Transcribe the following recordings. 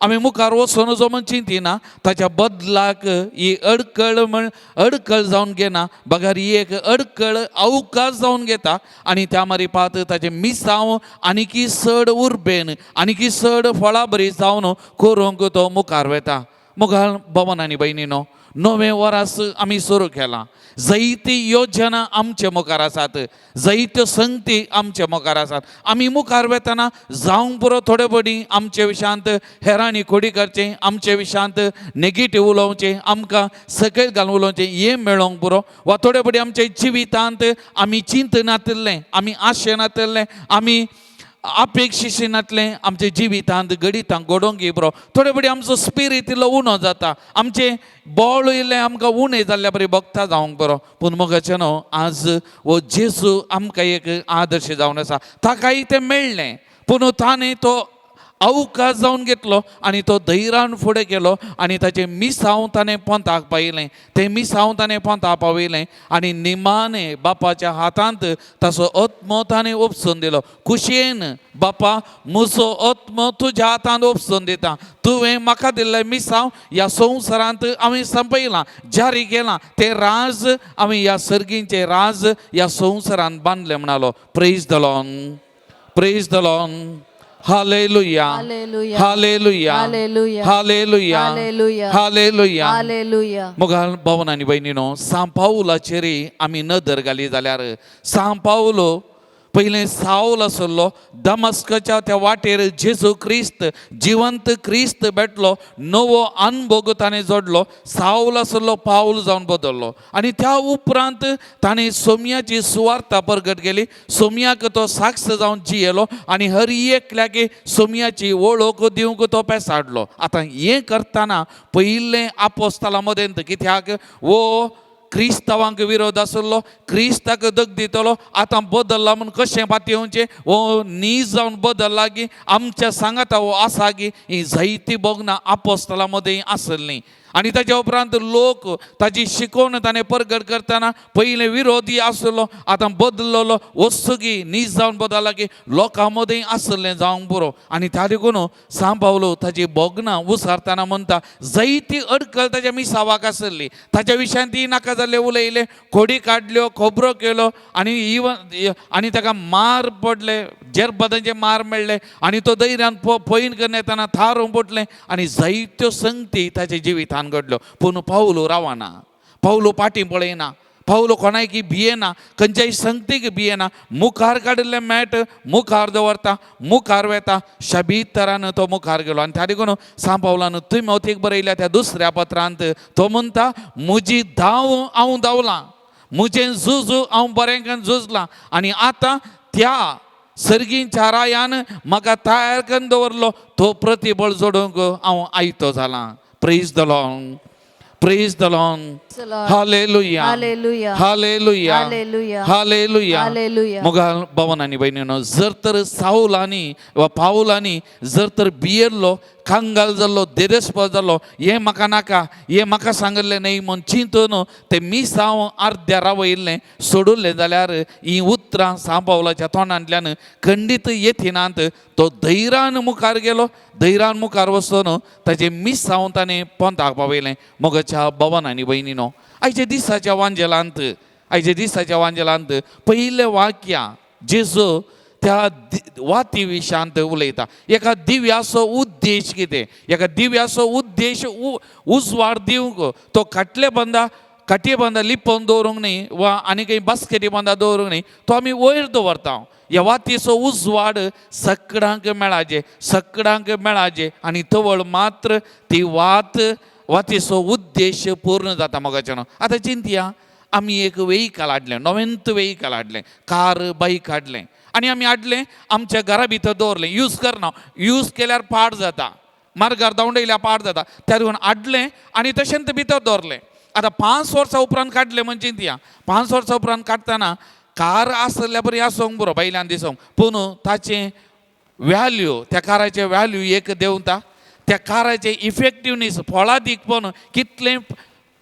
आमी मुखार वचून जो म्हण चिंतिना, ताच्या बदलाक ही अडकळ म्हण अडकळ जावन घेना, बगर ही एक अडकळ अवकाश जावन घेता आनी त्या मारिपात ताचें मिसांव आनीकी चड उर्बेन आनीकी चड फळां बरी जावन करूंक तो मुखार वता. मुखार भवन आनी भयणीनो, नवें वरास आमी सुरू केलां, जायती योजना आमचे मुखार आसात, जायत्यो संगती आमचे मुखार आसात. आमी मुखार वेतना जावंक पुरो थोडे पडी आमचे विशयांत हेरांनी खोडी करचें, आमचे विशयांत नेगेटीव उलोवचें, आमकां सकयल घालून उलोवचें हें मेळोंक पुरो, वा थोडे पडी आमच्या जिवितांत आमी चिंतनातिल्लें, आमी आशेनातिल्लें, आमी अपेक्षिनातलें आमच्या जिवितांत घडितां घडोवंक बरो. थोडे पडी आमचो स्पिरीट इल्लो उणो जाता, आमचें बोळ इल्लें आमकां उणें जाल्ल्या बरी भोगता जावंक बरो. पूण मोगाचें न्हू, आज हो जेजू आमकां एक आदर्श जावन आसा. ताकाय तें मेळ्ळें, पूण ताणें तो अवकाश जावन घेतलो आनी तो धैर्यान फुडें गेलो आनी ताचें मिसांव ताणें पोंताक पायलें, तें मिसांव ताणें पोंताक पावयलें आनी निमाणें बापाच्या हातांत ताचो आत्मो ताणें उपसून दिलो. खुशयेन, बापा म्हजो आत्मो तुज्या हातांत उपसून दिता, तुवें म्हाका दिल्लें मिसांव ह्या संवसारांत हांवें संपयलां, जारी केलां, तें राज हांवें ह्या सर्गींचें राज ह्या संवसारांत बांदलें म्हणालो. Praise the Lord, praise the Lord, hallelujah, hallelujah. Hallelujah, hallelujah. Hallelujah, hallelujah. Hallelujah. Hallelujah. मुखार भवन आनी भयणीनो, सांव पावलाचेर आमी नदर घाली जाल्यार सांव पावलो पयलें सावल आसलो. दमस्काच्या त्या वाटेर जेजू क्रिस्त, जिवंत क्रिस्त भेटलो, नवो अनभोग ताणें जोडलो. सावल आसलो पावल जावन बदल्लो आनी त्या उपरांत ताणें सोमयाची सुवार्ता परगट केली. सोमयाक तो साक्ष जावन जियेलो आनी हर एकल्याक सोमयाची वळख दिवंक तो पेसाडलो. आतां हें करतना पयलें आपोस्ताला मदेंत, कित्याक वो क्रिस्तांवांक विरोध आसलो, क्रिस्ताक दग दितलो, आतां बदल्ला म्हूण कशें पातयेवचें, हो नीज जावन बदल्ला की आमच्या सांगाता हो आसा की, ही जायती भोगणां आपोस्ताला मदें आसलीं. आनी ताच्या उपरांत लोक ताजी शिकवण ताणें परगट करतना पयलें विरोधी आसलो, आतां बदललो वस्तुगी नीज जावन बदल्ला की लोकां मदें आसलें जावंक पुरो. आनी त्या देखून सांव पावलो ताजी भोगणां उसारतना म्हणटा, जायती अडकल ताच्या मिसावाक आसली, ताच्या विशयान ती नाका जाल्ले उलयले, खोडी काडल्यो, खबरो केलो आनी इवन आनी ताका मार पडले, जेरबदांचे मार मेळ्ळे आनी तो धैर्यान पयन करून येतना थार हुमटलें आनी जायत्यो संगती ताच्या जिवितान घडल्यो. पूण पावलो रावना, पावलो पाटी पळयना, पावलो कोणायकी भियेना, खंयच्याय संगतीक भियेना, मुखार काडिल्लें मॅट मुखार दवरता, मुखार वेता, शबीत तरान तो मुखार गेलो. आनी त्या देखून सांव पावलान तिमोथीक बरयल्या त्या दुसऱ्या पत्रांत तो म्हणटा, म्हजी धांव हांव धांवलां, म्हजें झुजू हांव बरें करून झुजलां आनी आतां त्या सर्गींच्या रायान म्हाका तयार करून दवरलो तो प्रतिबळ जोडूंक हांव आयतो जालां. Praise the Lord, praise the Lord, hallelujah, hallelujah. Hallelujah, hallelujah. Hallelujah. Hallelujah. मुखार भवन आनी भयणीनो, जर तर सावलांनी वा पावलांनी जर तर भियेल्लो, कंगाल जाल्लो, देदेस्पोर जाल्लो, हें म्हाका नाका, हें म्हाका सांगिल्लें न्हय म्हूण चिंतून ते मिसांव अर्द्या रावयल्लें सोडुल्लें जाल्यार हीं उतरां सांव पावलाच्या तोंडांतल्यान खंडीत येतिनात. तो धैर्यान मुखार गेलो, धैर्यान मुखार वचून ताचें मिसांव ताणें पोंताक पावयलें. मोगाच्या भवन आनी भयणीनो, आयच्या दिसाच्या वांजेलांत, आयच्या दिसाच्या वांजेलांत पयलें वाक्या जेजू त्या वाती विशांत उलयता. एका दिव्याचो उद्देश कितें, एका दिव्याचो उद्देश उजवाड दिवंक तो खाटले बंदा खाटये बांदा लिपोवन दवरूंक न्ही वा आनी खंय बास्केटी बांदा दवरूंक न्ही, तो आमी वयर दवरता. ह्या वातीचो उजवाड सगळ्यांक मेळाचे, सगळ्यांक मेळाचे आनी तवळ मात्र ती वात वातीचो उद्देश पूर्ण जाता. मोगाच्यानो, आतां चिंतया, आमी एक वेहीकल हाडलें, नवेंत वेहीकल हाडलें, कार बायक हाडलें आनी आमी हाडलें आमच्या घरा भितर दवरलें, यूज करना, यूज केल्यार पाड जाता, मार्गार धांवडयल्यार पाड जाता, त्या देखून हाडलें आनी तशेंच भितर दवरलें. आतां 5 वर्सां उपरांत काडलें म्हणजे चिंतया, 5 वर्सां उपरांत काडटना कार आसल्या बरी आसूंक बरो भायल्यान दिसूंक, पूण ताचें व्हॅल्यू, त्या काराचें व्हॅल्यू एक देंवता, त्या काराचें इफेक्टिवनेस फळादीकपण कितलें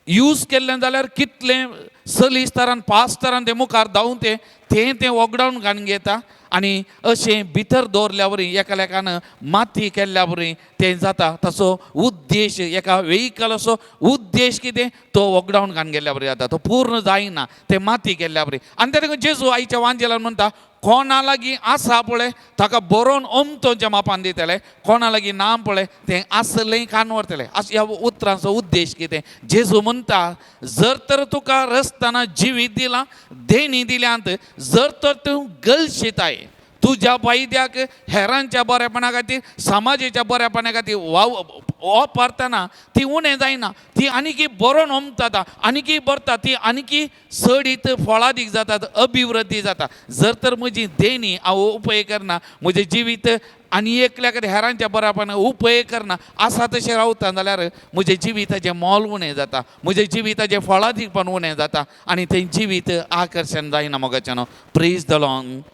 यूज केल्लें जाल्यार कितलें सलीस तरान पांच तरान तें मुखार धांवून तें तें तें वगडावन घालून घेता आनी अशें भितर दवरल्या वरी एकामेकान माती केल्ल्या वरी तें जाता. ताचो उद्देश एका वेहिकलाचो उद्देश कितें तो वगडावन घालून गेल्ल्या वरी जाता, तो पूर्ण जायना, तें माती केल्ल्या वरी. आनी तेका जेजू आयच्या वांजेलान म्हणटा कोणा लागीं आसा पळय ताका बरोवन अमतोच्या मापान दितले, कोणा लागीं ना पळय तें आसलें कान व्हरतलें. ह्या उतरांचो उद्देश कितें? जेजू म्हणटा जर तर तुका रस्ताना जिवीत दिलां, देणी दिल्यांत, जर तर तूं गलशिताय तुज्या फायद्याक, हेरांच्या बरेपणा खातीर, समाजाच्या बरेपणा खातीर वापरतना ती उणें जायना, ती आनीकी बरोवन ओमतात, आनीकी भरता, ती आनीकी चडीत फळादीक जातात, अभिवृद्धी जाता. जर तर म्हजी देणी हांव उपयोग करना, म्हजें जिवीत आनी एकल्या खातीर हेरांच्या बरेपणा उपयोग करना, आसा तशें रावता जाल्यार म्हजें जिविताचें मोल उणें जाता, म्हजें जिविताचें फळादीकपण उणें जाता आनी तें जिवीत आकर्शण जायना मोगाच्यानो. Praise the Lord,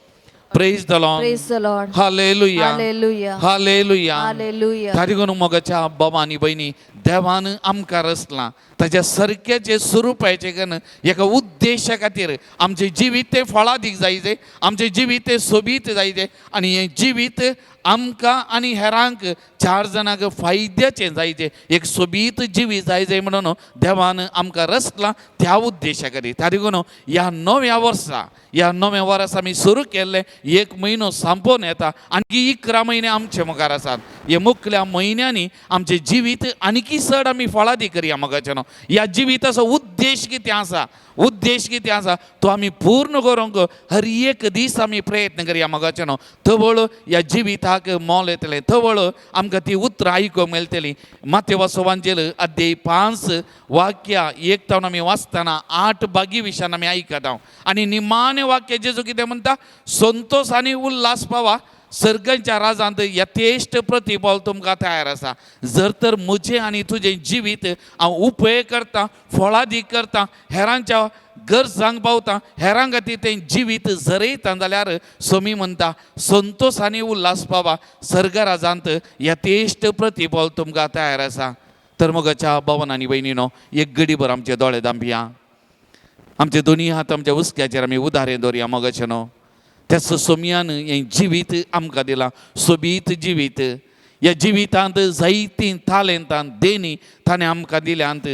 praise the Lord, Praise the Lord. Hallelujah, Hallelujah. Hallelujah. Hallelujah. ताजे मोगाच्या बाबा आनी भयणी, देवान आमकां रचलां ताच्या सारक्याचें स्वरुपाचें कन्न एका उद्देशा खातीर आमचें जिवीत तें फळादीक जायचें, आमचें जिवीत तें सोबीत जायचें आनी हें जिवीत आमकां आनी हेरांक चार जाणांक फायद्याचें जायचें, एक सोबीत जिवीत जायचें म्हणून देवान आमकां रचलां त्या उद्देशा खातीर. त्या देखून ह्या नव्या वर्सा, ह्या नव्या वर्सा आमी सुरू केल्लें एक म्हयनो सांपोवन येता, आणखी 11 म्हयने आमचे मुखार आसात. हे मुखल्या म्हयन्यांनी आमचें जिवीत आणखी चड आमी फळादी करया मोगाचें. ह्या जिविताचो उद्देश कितें आसा, उद्देश कितें आसा तो आमी पूर्ण करूंक हर एक दीस आमी प्रयत्न करया मोगाचें. तवळ ह्या जिविताक मोल येतलें, तवळ आमकां ती उतरां आयकूंक मेळटलीं. मातेवाचो वांजेल अध्याय 5 वाक्या 1 तावन आमी वाचतना 8 बागी विशयान आमी आयकता आनी निमाणें वाक्य जेजू कितें म्हणटा, संतोश आनी उल्हास पावा, सर्गांच्या राजांत यथेश्ट प्रतिफल तुमकां तयार आसा. जर तर म्हजें आनी तुजें जिवीत हांव उपयोग करता, फळादीक करता, हेरांच्या गरजांक पावता, हेरां खातीर तें जिवीत जरयता जाल्यार सोमी म्हणटा संतोश आनी उल्हास पावा, सर्ग राजांत यथेश्ट प्रतिफल तुमकां तयार आसा. तर मोगाच्या भावन आनी भयणीनो, एक गडीभर आमचे दोळे दांपया, आमचे दोनी हात आमच्या हुस्क्याचेर आमी उदारे दवरया मोगाचे न्हू. त्याच सोमयान हें जिवीत आमकां दिलां, सोबीत जिवीत. ह्या जिवितांत जायतीं तालेंतां देणी ताणें आमकां दिल्यांत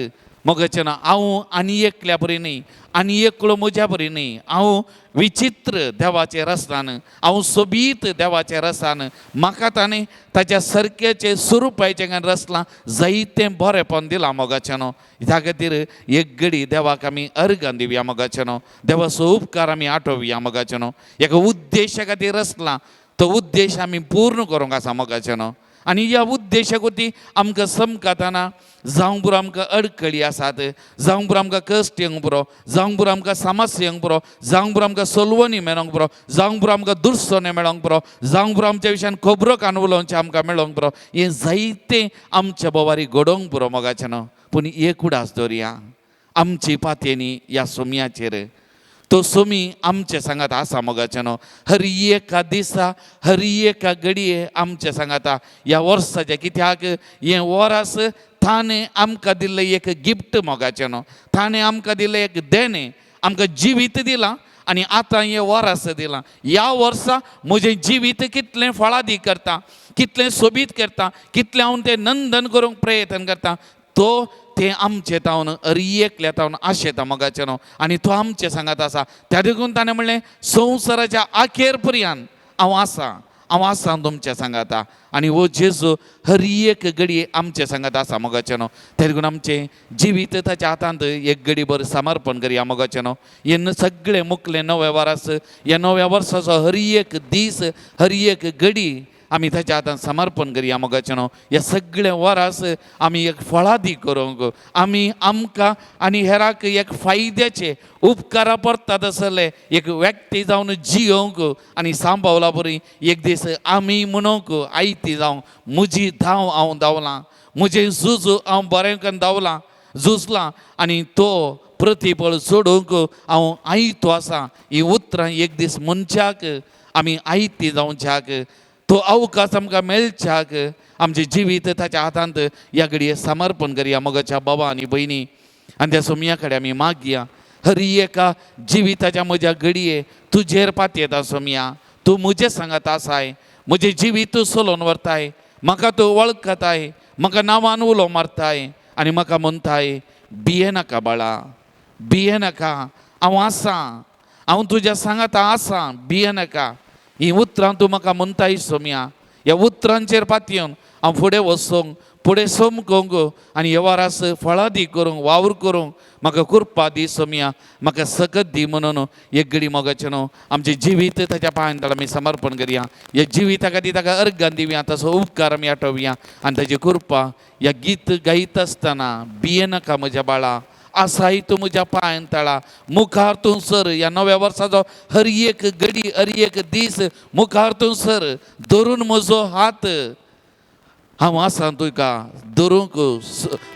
मोगाचें ना. हांव आनी एकल्या बरी न्ही, आनी एकलो म्हज्या बरी न्ही, हांव विचित्र देवाचे रसान, हांव सोबीत देवाचे रसान, म्हाका ताणें ताच्या सारक्याचें स्वरुपाचें रचलां, जायतें बरेंपण दिलां मोगाचें न्हू. ह्या खातीर एक घडी देवाक आमी अर्गां दिवया मोगाचें न्हू, देवाचो उपकार आमी आठोवया मोगाचें न्हू. एका उद्देशा खातीर रचलां तो उद्देश आमी पूर्ण करूंक आसा मोगाचें न्हू. आनी ह्या उद्देशा खातीर आमकां समकातना जावंक पुरो आमकां अडकळी आसात, जावंक पुरो आमकां कश्ट येवंक पुरो, जावंक पुरो आमकां समस्या येवंक पुरो, जावंक पुरो आमकां सोलवणी मेळोंक पुरो, जावंक पुरो आमकां दुरसोणे मेळोंक पुरो, जावंक पुरो आमच्या विशयान खबरो कान उलोवचें आमकां मेळोंक पुरो, हें जायतें आमच्या बोवारी घडोवंक पुरो मोगाचें न्हू. पूण एक उडास दवरया, आमची पातयेनी ह्या सोमयाचेर, तो सोमी आमचे सांगात आसा मोगाचें न्हू. हर एका दिसा, हर एका घडये आमचे सांगाता ह्या वर्साचें, कित्याक हें वर्स ताणें आमकां दिल्लें एक गिफ्ट मोगाचें न्हू, ताणें आमकां दिल्लें एक देणें, आमकां जिवीत दिलां आनी आतां हें वर्स दिलां. ह्या वर्सा म्हजें जिवीत कितलें फळादीक करता, कितलें सोबीत करता, कितलें हांव तें नंदन करूंक प्रयत्न करता, तो तें आमचें तावन हर एकल्या तावन आशेता मोगाचें न्हू. आनी तो आमचें सांगात आसा. त्या देखून ताणें म्हणलें संवसाराच्या आखेर पर्यंत हांव आसा, हांव आसा तुमच्या सांगाता. आनी हो जेजू हर एक घडये आमचें सांगात आसा मोगाचें न्हू. त्या देखून आमचें जिवीत ताच्या हातांत एक घडीभर समर्पण करया मोगाचें न्हू. हें सगळें मुखलें नव्या वर्स, ह्या नव्या वर्साचो हर एक दीस, हर एक घडी आमी ताच्या हातान समर्पण करया मोगाचें न्हू. ह्या सगळें वर्स आमी एक फळादी करूंक, आमी आमकां आनी हेराक एक फायद्याचे उपकारा पडटा तसले एक व्यक्ती जावन जियोवंक आनी सांबावला बरी एक दीस आमी म्हणूंक आयती जावं म्हजी धांव हांव धांवलां, म्हजें झूज हांव बरें करून धांवलां, झुजलां आनी तो प्रतिफळ सोडूंक हांव आयतो आसा. ही उतरां एक दीस मनशाक आमी आयती जावच्याक, तो अवकाश आमकां मेळच्याक आमचें जिवीत ताच्या हातांत ह्या घडये समर्पण करया मोगाच्या बाबा आनी भयणी. आनी त्या सोमया कडेन आमी मागया, हरी एका जिविताच्या म्हज्या घडये तुजेर पातयेता सोमया. तूं म्हजें सांगात आसाय, म्हजें जिवीत तूं चलोवन व्हरताय, म्हाका तूं वळखताय, म्हाका नांवान उलो मारताय आनी म्हाका म्हणटाय भियेनाका बाळा, भियेनाका, हांव आसां, हांव तुज्या सांगाता आसां, भियेनाका. हीं उतरां तूं म्हाका म्हणटाय सोमया. ह्या उतरांचेर पातयेवन हांव फुडें वचूंक, फुडें समकोंक आनी येवारास फळादी करूंक, वावर करूंक म्हाका कृपा दी सोमया, म्हाका सकत दी म्हणून एक घडी मोगाचें न्हू आमचें जिवीत ताच्या पांयान आमी समर्पण करया. ह्या जिविता खातीर ताका अर्गान दिवया, तसो उपकार आमी आठोवया आनी ताची कृपा ह्या गीत गायत आसतना भियेनाका म्हज्या बाळा, आसाय तूं म्हज्या पांयान तळा, मुखार तूं सर. ह्या नव्या वर्साचो हर एक घडी, हर एक दीस मुखार तूं सर, धरून म्हजो हात हांव आसां तुका धरूंक,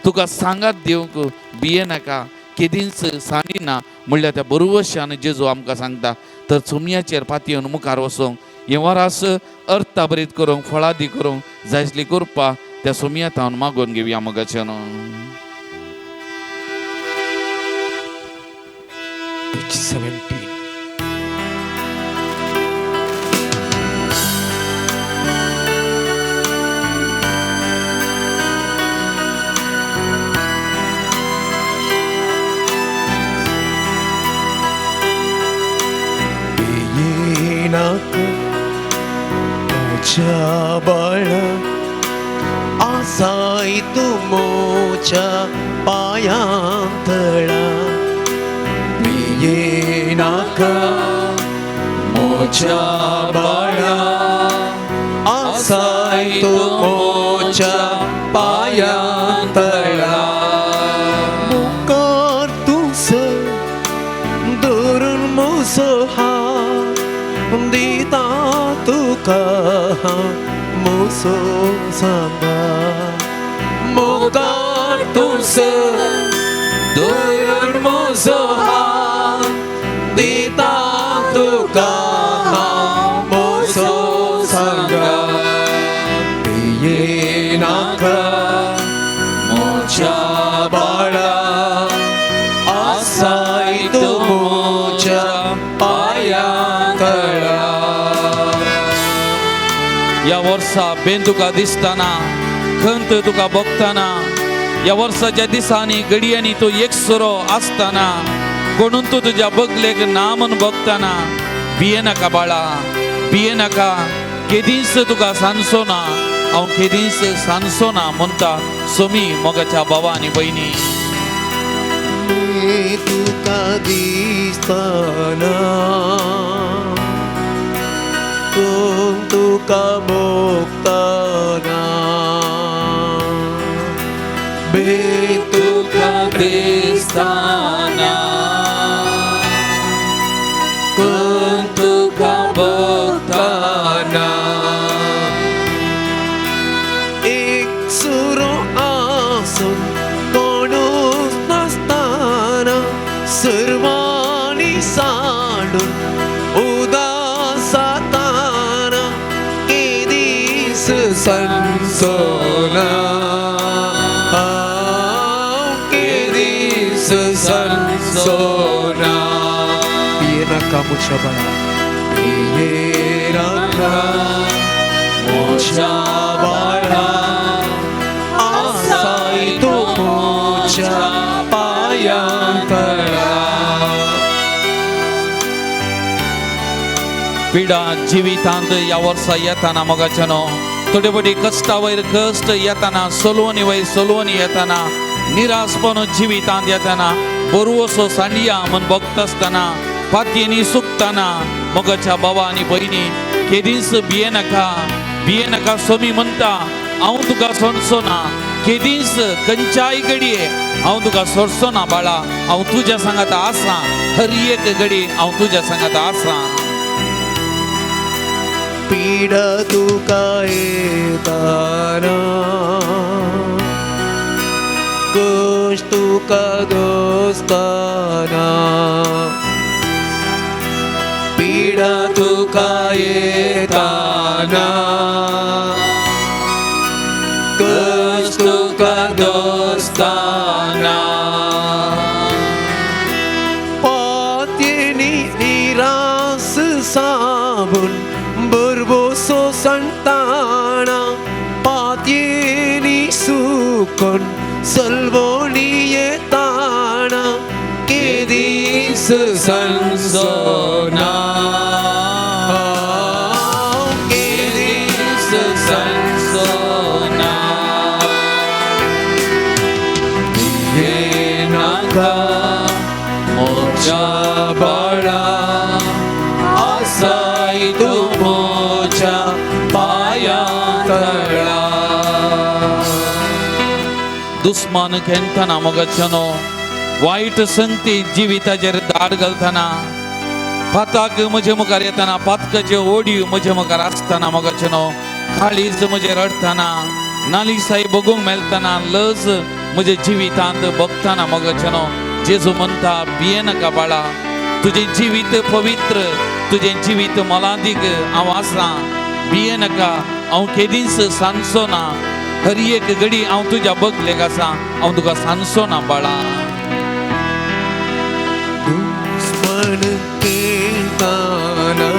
तुका सांगात दिवंक, भियेनाका, केदींच सांगिना म्हणल्यार त्या बरोवशान जेजू आमकां सांगता. तर चुमयाचेर पातयेवन मुखार वचूंक, हें वरास अर्थाभरीत करूंक, फळादी करूंक जायसली कृपा त्या सोमया थावन मागून घेवया मोगाचें न्हू. Page 17. नाका म्हज्या बाळा, आसाय तूं मोच्या पांयां तळा. भियेनाका म्हज्या बाळा, आसाय तूं मोच्या पांयां तळा. मुखार तूं सर धरून म्हजो हात दिता तुका म्हजो सांगा. मुखार तूं सर धरून म्हजो हात दिता तुका म्हजो सांगा. भियेनाका म्हज्या बाळा, आसाय तूं म्हज्या पांयां तळा. ह्या वर्सा बेन तुका दिसतना, खंत तुका भोगतना, ह्या वर्साच्या दिसांनी घडयांनी तूं एकसुरो आसतना, कोणून तूं तुज्या बगलेक ना म्हूण भोगतना, भियेनाका बाळा, भियेनाका, केदींच तुका सांजचो ना, हांव केदींच सांजचो ना म्हणटा सोमी मोगाच्या बाबा आनी भयणी. तुका दिसतना, तूं तुका भोगतना, बे तुका दिसतना, कोण तुका भोगतना, एक सुरो आसून कोणूच नासतना, सर्वांनी सांडून उदास जाताना, केदीस सांजचो ना, केदीस सांजचो ना. भियेनाका म्हज्या बाळा, भियेनाका म्हज्या बाळा, आसाय तूं म्हज्या पांयां तळा. पिडा जिवितांत ह्या वर्सा येताना मोगाचें न्हू, थोडे फावटी कश्टा वयर कश्ट येताना, सलोवणी वयर सलोवणी येताना, निराशपण जिवितांत येताना, बरवसो सांडिया म्हूण भोगता आसतना, पातयेनी सुकतना, मोगाच्या बाबा आनी भयणी केदींच भियेनाका, भियेनाका. सोमी म्हणटा हांव तुका सोडचो ना, केदींच खंयच्याय घडये हांव तुका सोडचो ना बाळा, हांव तुज्या सांगाता आसा, हर एक घडी हांव तुज्या सांगाता आसा. पीडा तुका येताना, कश्ट तुका दोस्ताना, पीडा तुका येताना, कश्ट तुका दोस्ताना. येताना केदीस सांजो ना, केदीस सांजो ना. नाका मोजा बाळा, आसाय तूं मोजा पाया तळा. दुस्मान खेळटना मोगाच्यानो, वायट संगती जिविताचेर दाड घालतना, पाताक म्हजे मुखार येतना, पातकाचे ओडीव म्हजे मुखार आसतना मोगाच्यानो, काळीज म्हजें रडटना, नालिसाय बगूंक मेळटना, लज म्हजे जिवितांत भोगतना मोगाच्यानो, जेजू म्हणटा, भिये नाका बाळा, तुजें जिवीत पवित्र, तुजें जिवीत मोलादीक, हांव आसा, भिये नाका, हांव केदींच सांजचो ना, हर एक घडी हांव तुज्या बगलेक आसा, हांव तुका सांजचो ना बाळा. दुस्मन खेळताना,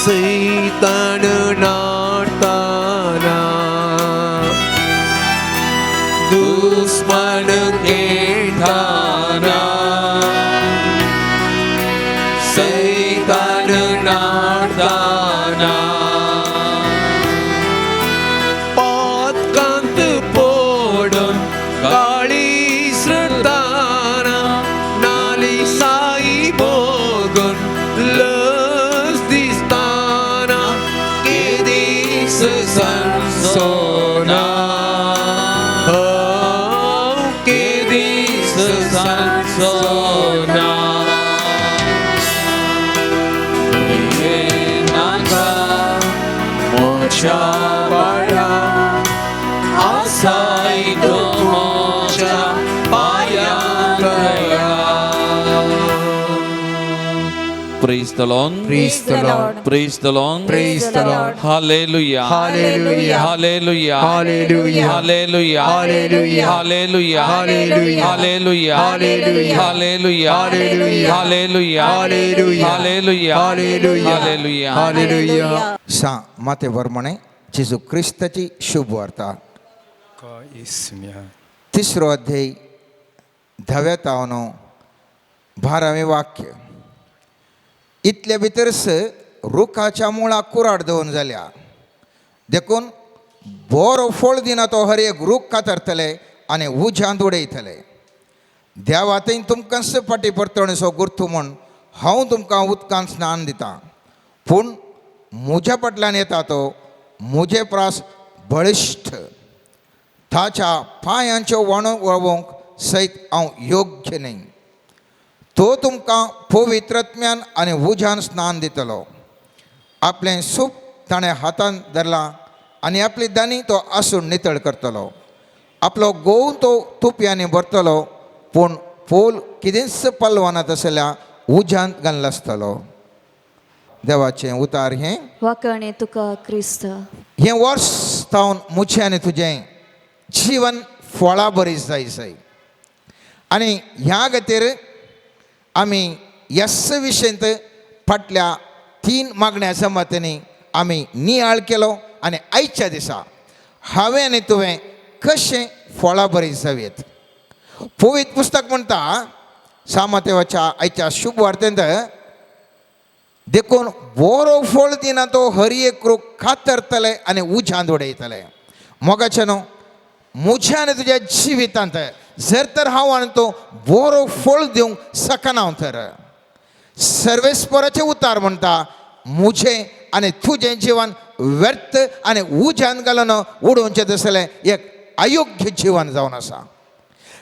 सैतान नाडताना, दुस्मन खेळताना, सैतान नाडताना, पातकांत पडून काळीज रडताना, नालिसाई भोगून लज दिसताना, केदीस सांजो ना, केदीस सांजो ना. नाका मोजा बाळा, आसाय तूं मोजा पाया तळा. Praise the Lord. Praise the Lord. Praise the Lord. Praise the Lord. Hallelujah. Hallelujah. Hallelujah. Hallelujah. Hallelujah. Hallelujah. Hallelujah. Hallelujah. Hallelujah. Hallelujah. Hallelujah. Hallelujah. Hallelujah. Hallelujah. Hallelujah. Hallelujah. Hallelujah. Hallelujah. सा माते वर्मणे जेजू क्रिस्ताची शुभ वार्ता, 있으면 तिसरो अध्याय, धाव्या तावनो 12वें वाक्य. इतले भितरस रुखाच्या मुळाक कुराड दवरून जाल्या, देखून बरो फळ दिना तो हर एक रूख कातरतले आनी उज्यांत उडयतले. देवा थंय तुमकां फाटी परतणेचो गुर्थू म्हूण हांव तुमकां उदकान स्नान दितां, पूण म्हज्या फाटल्यान येता तो म्हजे प्रास बळिश्ट, ताच्या पांयांच्यो वणो वळोवंक सयत हांव योग्य न्हय. तो तुमकां पवित्रत्म्यान आनी उज्यान स्नान दितलो. आपलें सूप ताणें हातान धरलां आनी आपली दानी तो आसून नितळ करतलो. आपलो गोव तो तुपयांनी भरतलो, पूण पोल कितेंच पलवाना तसल्या उज्यांत घाल्लो आसतलो. देवाचें उतार हें. वाकणे तुका क्रिस्त. हें वर्स जावन म्हजें आनी तुजें जीवन फळां बरी जाय जाय आनी ह्या खातीर आमी यस विशयंत फाटल्या 3 मागण्या जमातींनी आमी नियाळ केलो आनी आयच्या दिसा हांवें आनी तुवें कशें फळां बरी जावयेत. पवित्र पुस्तक म्हणटा सामातेवाच्या आयच्या शुभ वार्तेंत, देखून बरो फळ दिना तो हर एक रूख कातरतले आनी उज्यांत उडयतले. मोगाचें न्हू, म्हज्या आनी तुज्या जिवितांत जर तर हांव आनी तूं बरो फळ दिवंक शकना तर सर्वेस्पराचें उतार म्हणटा म्हजें आनी तुजें जीवन व्यर्थ आनी उज्यान घालून उडोवचें तसलें एक अयोग्य जीवन जावन आसा.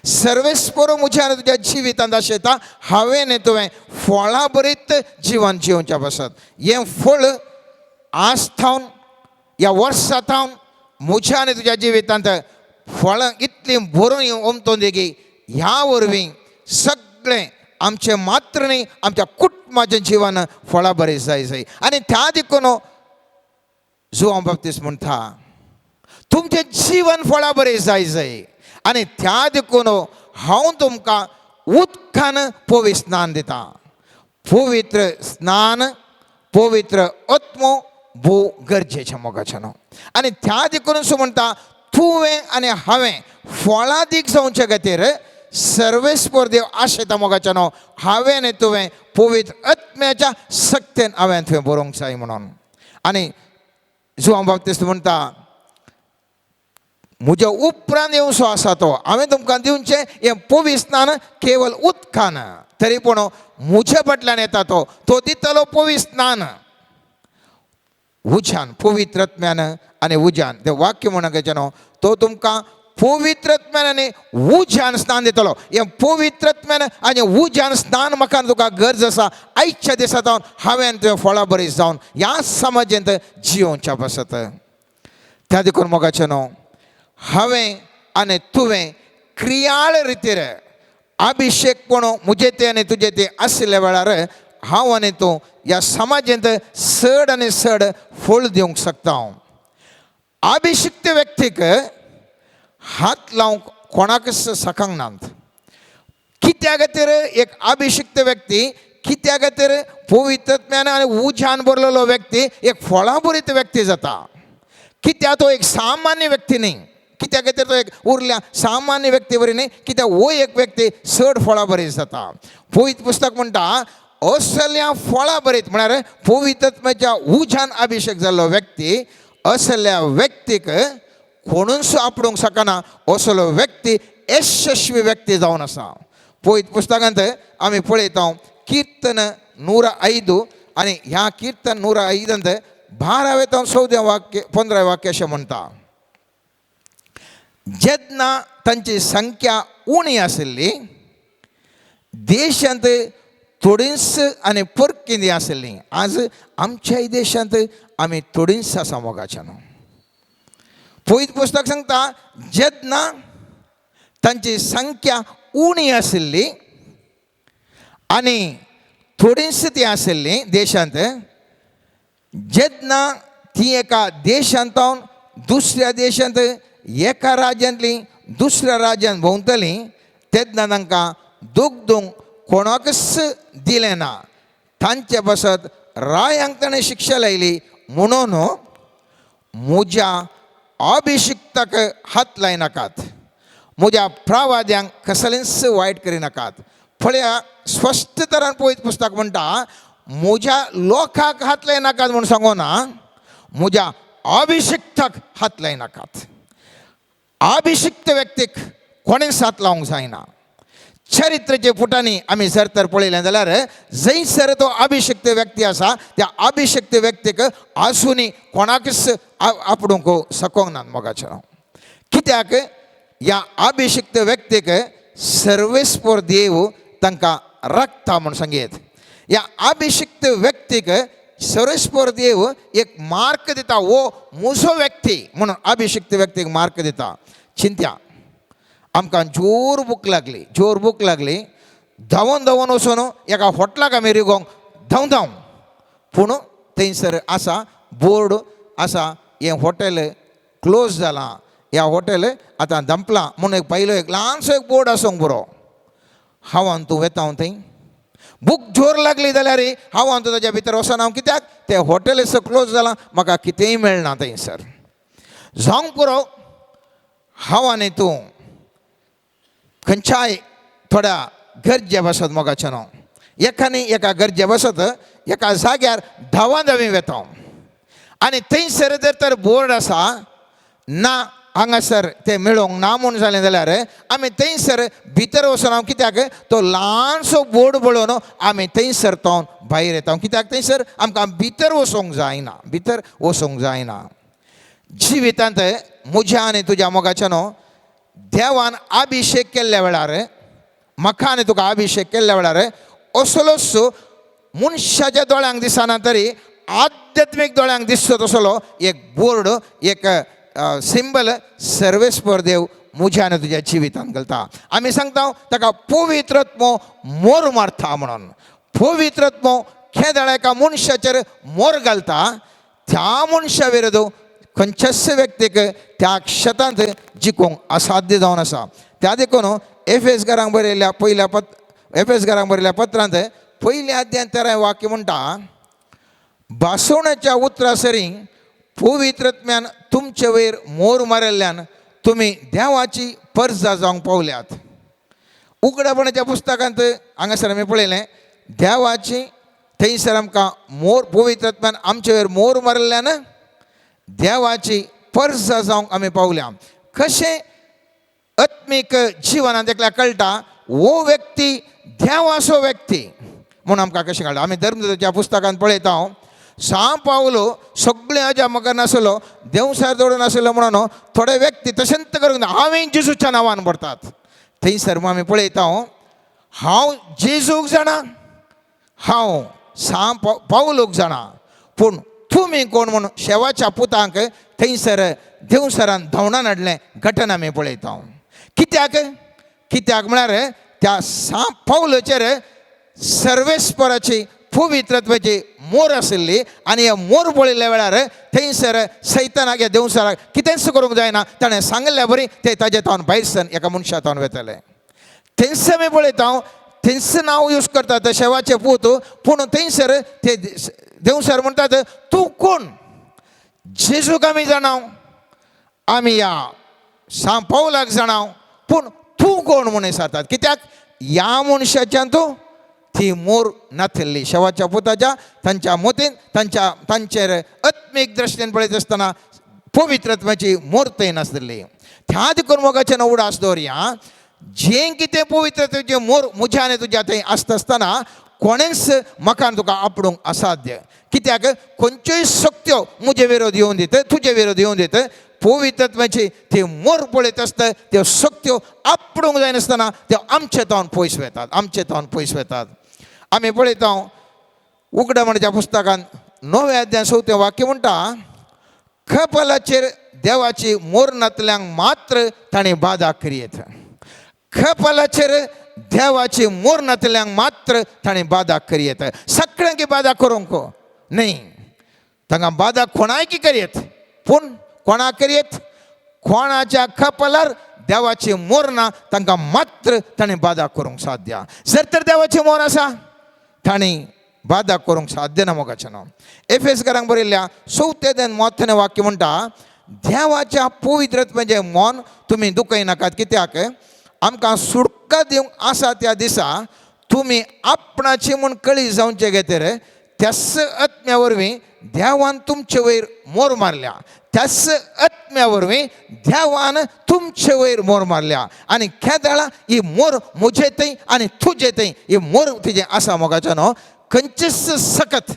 सर्वेस्परो म्हज्या आनी तुज्या जिवितांत आशेता हांवें आनी तुवें फळां बरीत जीवन जिवच्या पासत. हें फळ आज थावन ह्या वर्सा थावन म्हज्या आनी तुज्या जिवितांत फळां इतलीं भरून ओमतून देगी ह्या वरवीं सगळें आमचें मात्र न्ही आमच्या कुटुंबाचें जीवन फळां बरें जाय जाय. आनी त्या देखून जुवांव बाप्तीस म्हणटा तुमचें जीवन फळां बरें जाय जाय आनी त्या देखून हांव तुमकां उदकान पवित्र स्नान दिता. पवित्र स्नान, पवित्र आत्मो भोव गरजेचें मोगाचें न्हू. आनी त्या देखून सो म्हणटा तुवें आनी हांवें फळादीक जावचे खातीर सर्वेस्पर देव आशेता मोगाच्या न्हू हांवें आनी तुवें पवित्र आत्म्याच्या सक्तेन हांवें तुवें बरोवंक जाय म्हणून. आनी जुवांव बाप्तिस्त म्हणटा म्हज्या उपरांत येवचो आसा तो हांवें तुमकां दिवचें हें पवित्र स्नान केवल उदकान, तरी पूण म्हज्या फाटल्यान येता तो तो दितलो पवित्र स्नान उज्यान, पवित्र आत्म्यान आनी उज्यान. तें वाक्य म्हणून न्हू तो तुमकां पवित्र आत्म्यान आनी उज्यान स्नान दितलो. हें पवित्र आत्म्यान आनी उज्यान स्नान म्हाका तुका गरज आसा आयच्या दिसा जावन हांवें तुवें फळां बरीं जावन ह्या समाजेंत जियोवच्या पासत. त्या देखून मोगाचें न्हू हांवें आनी तुवें क्रियाळ रितीर अभिशेक पूण म्हजे ते आनी तुजे ते आशिल्ल्या वेळार हांव आनी तूं ह्या समाजेंत चड आनी चड फळ दिवंक शकता. अभिशिक्त व्यक्तीक हात लावंक कोणाकच शकंक नात. कित्या खातीर एक अभिशिक्त व्यक्ती, कित्या खातीर पवित्र आत्म्यान आनी उज्यान भरलेलो व्यक्ती एक फळां भरीत व्यक्ती जाता. कित्याक तो एक सामान्य व्यक्ती न्ही, कित्या खातीर तो एक उरल्या सामान्य व्यक्ती बरी न्ही, कित्याक हो एक व्यक्ती चड फळां बरी जाता. पवित्र पुस्तक म्हणटा असल्या फळां बरीत म्हळ्यार पवित्र आत्म्याच्या उज्यान अभिशेक जाल्लो व्यक्ती असल्या व्यक्तीक कोणूच आपडूंक शकना, असलो व्यक्ती यशस्वी व्यक्ती जावन आसा. पवित्र पुस्तकांत आमी पळयता कीर्तन 105 आनी ह्या कीर्तन 105 12 ते 14 वाक्य 15 वाक्य अशें म्हणटा, जेन्ना तांची संख्या उणी आशिल्ली देशांत थोडींच आनी परकिंदी आशिल्ली. आज आमच्याय देशांत आमी थोडींच आसा मोगाच्यान. पवित्र पुस्तक सांगता जेन्ना तांची संख्या उणी आशिल्ली आनी थोडींच ती आशिल्ली देशांत, जेन्ना ती एका देशांत दुसऱ्या देशांत एका राज्यांतली दुसऱ्या राज्यांत भोंवतली तेन्ना तांकां दुखदूंक कोणाकच दिलें ना. तांचे पासत रायांक ताणें शिक्षा लायली म्हणून म्हज्या अभिशिक्ताक हात लायनाकात, म्हज्या प्रवाद्यांक कसलेंच वायट करिनाकात. पळया स्पश्ट तरान पवित्र पुस्तक म्हणटा म्हज्या लोकांक हात लायनाकात म्हूण सांगोना, म्हज्या अभिशिक्ताक हात लायनाकात. अभिशिक्त व्यक्तीक कोणेंच हात लावंक जायना. चरित्राच्या पुटांनी आमी जर तर पळयलें जाल्यार जंयसर तो अभिशिक्त व्यक्ती आसा त्या अभिशिक्त व्यक्तीक आजुनूय कोणाकच आपडूंक शकूंक ना मोगाचें. कित्याक ह्या अभिशिक्त व्यक्तीक सर्वेस्पर देव तांकां राखता म्हूण सांगयत. ह्या अभिशिक्त व्यक्तीक सर्वेस्पर देव एक मार्क दिता, हो म्हजो व्यक्ती म्हणून अभिशिक्त व्यक्तीक मार्क दिता. चिंत्या आमकां जोर भूक लागली, जोर भूक लागली, धांवन धांवन वचून एका हॉटलाक आमी रिगोंक धांव धांव, पूण थंयसर आसा बोर्ड आसा हें हॉटेल क्लोज जालां, ह्या हॉटेल आतां धांपलां म्हूण एक पयलो एक ल्हानसो एक बोर्ड आसूंक बरो. हांव आनी तूं वेता थंय, भूक जोर लागली जाल्यार हांव आनी तूं ताज्या भितर वचना, कित्याक तें हॉटेल क्लोज जालां, म्हाका कितेंय मेळना थंयसर. जावंक पुरो हांव आनी तूं खंयच्याय थोड्या गरजे बसत मोगाचें न्हू एकानी एका गरजे बसत एका जाग्यार धांवा धांवी वेता आनी थंयसर जर तर बोर्ड आसा ना हांगासर तें मेळोंक ना म्हूण जालें जाल्यार आमी थंयसर भितर वचून हांव कित्याक तो ल्हानसो बोर्ड पळोवन आमी थंयसर तो भायर येता, कित्याक थंयसर आमकां भितर वचूंक जायना, भितर वचूंक जायना. जिवितांत म्हज्या आनी तुज्या मोगाच्या न्हू देवान अभिशेक केल्ल्या वेळार म्हाका आनी तुका अभिशेक केल्ल्या वेळार असलोच मनशाच्या दोळ्यांक दिसना तरी आध्यात्मीक दोळ्यांक दिसतो तसलो एक बोर्ड एक सिंबल सर्वेस्पर देव म्हज्या आनी तुज्या जिवितांत घालता. आमी सांगता ताका पवित्रत्मो मोर मारता म्हणून. पवित्रत्मो खेदळ एका मनशाचेर मोर घालता त्या मनशा विरुद्ध खंयच्याच व्यक्तीक त्या क्षेत्रांत जिखूंक असाध्य जावन आसा. त्या देखून एफेसकारांक बरयल्ल्या पयल्या एफेसकारांक बरयल्ल्या पत्रांत पयल्या अध्यायांत 13 वाक्य म्हणटा, भासवण्याच्या उतरा सरी पवित्रत्म्यान तुमचे वयर मोर मारिल्ल्यान तुमी देवाची परजा जावंक पावल्यात. उगडापणाच्या पुस्तकांत हांगासर आमी पळयलें देवाची थंयसर आमकां मोर पवित्रत्मान आमचे वयर मोर मारिल्ल्यान देवाची परजा जावंक आमी पावल्या. कशें आत्मीक जिवनांत एकल्या कळटा हो व्यक्ती देवाचो व्यक्ती म्हूण आमकां कशें कळटा. आमी धर्मदूताच्या पुस्तकांत पळयता हांव सां पावलो सगळें अजा मगर नासलो देवसार दवरून नासलो म्हणून थोडे व्यक्ती तशेंच करूंक ना हांवें जेजूच्या नांवान भरतात. थंयसर आमी पळयता हांव जेजूक जाणा, हांव सां पावलोक जाणा, पूण तुमी कोण म्हूण शेवाच्या पुतांक थंयसर देवसरान धांवणान हाडलें घटना आमी पळयता. कित्याक कित्याक म्हळ्यार त्या सां पावलोचेर सर्वेस्पराची पवित्रत्वाची मोर आशिल्ली आनी हे मोर पळयल्ल्या वेळार थंयसर सैतानाक ह्या देवसराक कितेंच करूंक जायना. ताणें सांगिल्ल्या बरी ते ताजे तावन भायर सर एका मनशा तावन वेताले. थंयसर आमी पळयता थंयसर नांव यूज करतात शेवाचे पूत, पूण थंयसर ते देवसर म्हणटात तूं कोण? जेजूक आमी जाणाव, आमी ह्या सां पावलाक जाणाव, पूण तूं कोण म्हूण विचारतात. कित्याक ह्या मनशाच्यान तूं ती मोर नाथिल्ली शेवाच्या पुताच्या तांच्या मोतीन तांच्या तांचेर आत्मीक दृश्टीन पळयत आसतना पवित्रत्वाची मोर थंय नासली. त्या देखून मोगाचें उडास दवरया जें कितें पवित्रत्वाचें मोर म्हज्या आनी तुज्या थंय आसता आसतना कोणेंच म्हाका तुका आपडूंक असाध्य. कित्याक खंयच्योय शक्त्यो म्हजे विरोध येवन दित तुजे विरोध येवन दित पवित्रत्वाची ती मोर पळयत आसता त्यो शक्त्यो आपडूंक जायनासतना त्यो आमचे तावन पयस वेतात, आमचे तावन पयस वेतात. आमी पळयता उगडामणच्या पुस्तकान 9व्या अध्याय 4थें वाक्य म्हणटा कपालाचेर देवाची मोर नातल्यांक मात्र ताणें बादा करयेत. कपालाचेर देवाची मोर नातल्यांक मात्र ताणें बादा करयेत. सगळ्यांक बादा करूंक न्ही, तांकां बादा कोणायकी करयेत, पूण कोणाक करयेत? कोणाच्या कपालार देवाची मोर ना तांकां मात्र ताणें बादा करूंक साध्य. जर तर देवाची मोर आसा ताणें बादा करूंक साध्य ना. मोगाचें नांव एफेसकारांक बरयल्ल्या 4थें अध्याय 9थें वाक्य म्हणटा देवाच्या पवित्रत्वाचें मन तुमी दुखयनाकात. कित्याक आमकां सुटका दिवंक आसा त्या दिसा तुमी आपणाची म्हूण कळी जावचे घेतर त्याच आत्म्या वरवीं देवान तुमचे वयर मोर मारल्या. त्याच आत्म्या वरवीं देवान तुमचे वयर मोर मारल्या आनी केदळा ही मोर म्हजे थंय आनी तुजे थंय ही मोर तुजें आसा मोगाचो न्हू खंयचीच सकत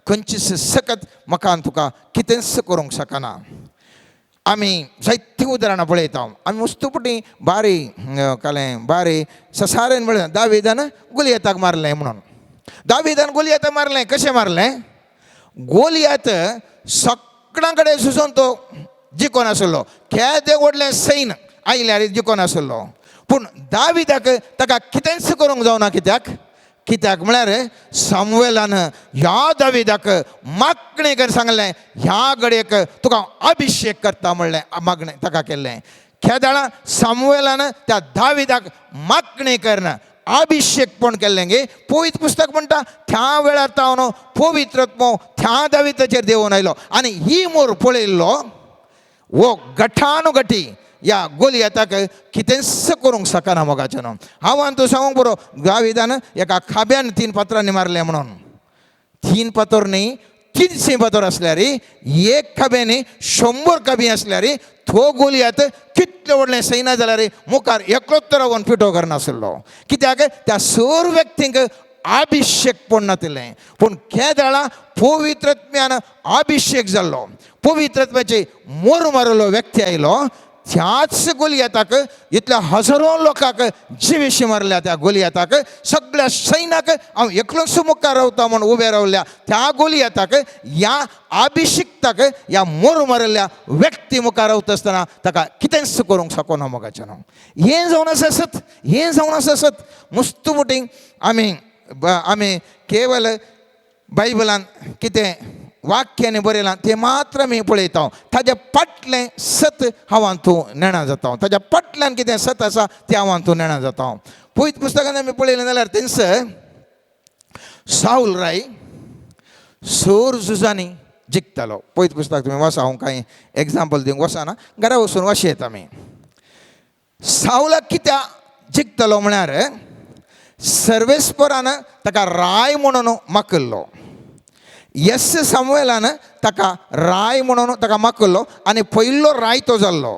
खंयचीच सकत म्हाका आनी तुका कितेंच करूंक शकना. आमी जायतीं उदाहरणां पळयता. आमी मुस्तुपटी बारी कालें बारी ससारेन पळयता दाविदान गुलियताक मारलें म्हणून. दाविदान गोलियताक मारलें. कशें मारलें? गोलियत सगळ्यां कडेन झुजोन तो जिकोन आसलो, केदें व्हडलें सैन आयल्यार जिकोन आसलो, पूण दाविदाक ताका कितेंच करूंक जावना. कित्याक? कित्याक म्हळ्यार सामुवेलान ह्या दाविदाक मागणें करून सांगलें ह्या घडयेक तुका अभिशेक करता म्हणलें मागणें ताका केल्लें. केदाळा सामुवेलान त्या दाविदाक मागणें करून अभिशेक पण केल्लें गे. पवित्र पुस्तक म्हणटा त्या वेळार तावन पवित्रत्व त्या दाविताचेर देंवून आयलो आनी ही मोर पळयल्लो हो गठानुगठी ह्या गोलियताक कितेंच करूंक शकना. मोगाचें न्हू हांव आनी तूं सांगूंक पुरो दाविदान एका खाब्यान 3 फातरांनी मारलें म्हणून. 3 फातर न्ही 300 फातर आसल्यार एक खाब्यानी 100 खाबी आसल्यार तो गोलियत कितलें व्हडलें सैना जाल्यार मुखार एकलोच रावन पिठो करनासलो. कित्याक त्या सर्व व्यक्तींक अभिशेक पण नातिल्लें, पूण केदळा पवित्रत्म्यान अभिशेक जाल्लो पवित्रत्वाचे मोर मारलो व्यक्ती आयलो त्याच गोलियताक इतल्या हजारो लोकांक जिवेशी मारल्या. त्या गोलियताक सगळ्या सैनाक हांव एकलोच मुखार रावता म्हूण उबे रावल्या त्या गोलियताक ह्या अभिशिक्ताक ह्या मोर मारिल्ल्या व्यक्ती मुखार रावता आसतना ताका कितेंच करूंक शकना. मोगाचें न्हू हें जावन आसा सत, हें जावन आसा सत. मुस्तू मुटींग आमी आमी केवल बायबलान कितें वाक्यांनी बरयलां तें मात्र आमी पळयता. ताज्या फाटलें सत हांव तूं नेणा जाता. ताज्या फाटल्यान कितें सत आसा तें हांव तूं नेणा जाता. पवित्र पुस्तकान आमी पळयलें जाल्यार थंयसर साऊल राय सोर झुजांनी जिखतालो. पवित्र पुस्तक तुमी वसा, हांव कांय एग्जाम्पल दिवंक वचना, घरा वचून वाचयेत आमी. सावलाक कित्याक जिखतलो म्हळ्यार सर्वेस्परान ताका राय म्हणून माकल्लो. यस सामुएलान ताका राय म्हणून ताका माकल्लो आनी पयलो राय तो जाल्लो.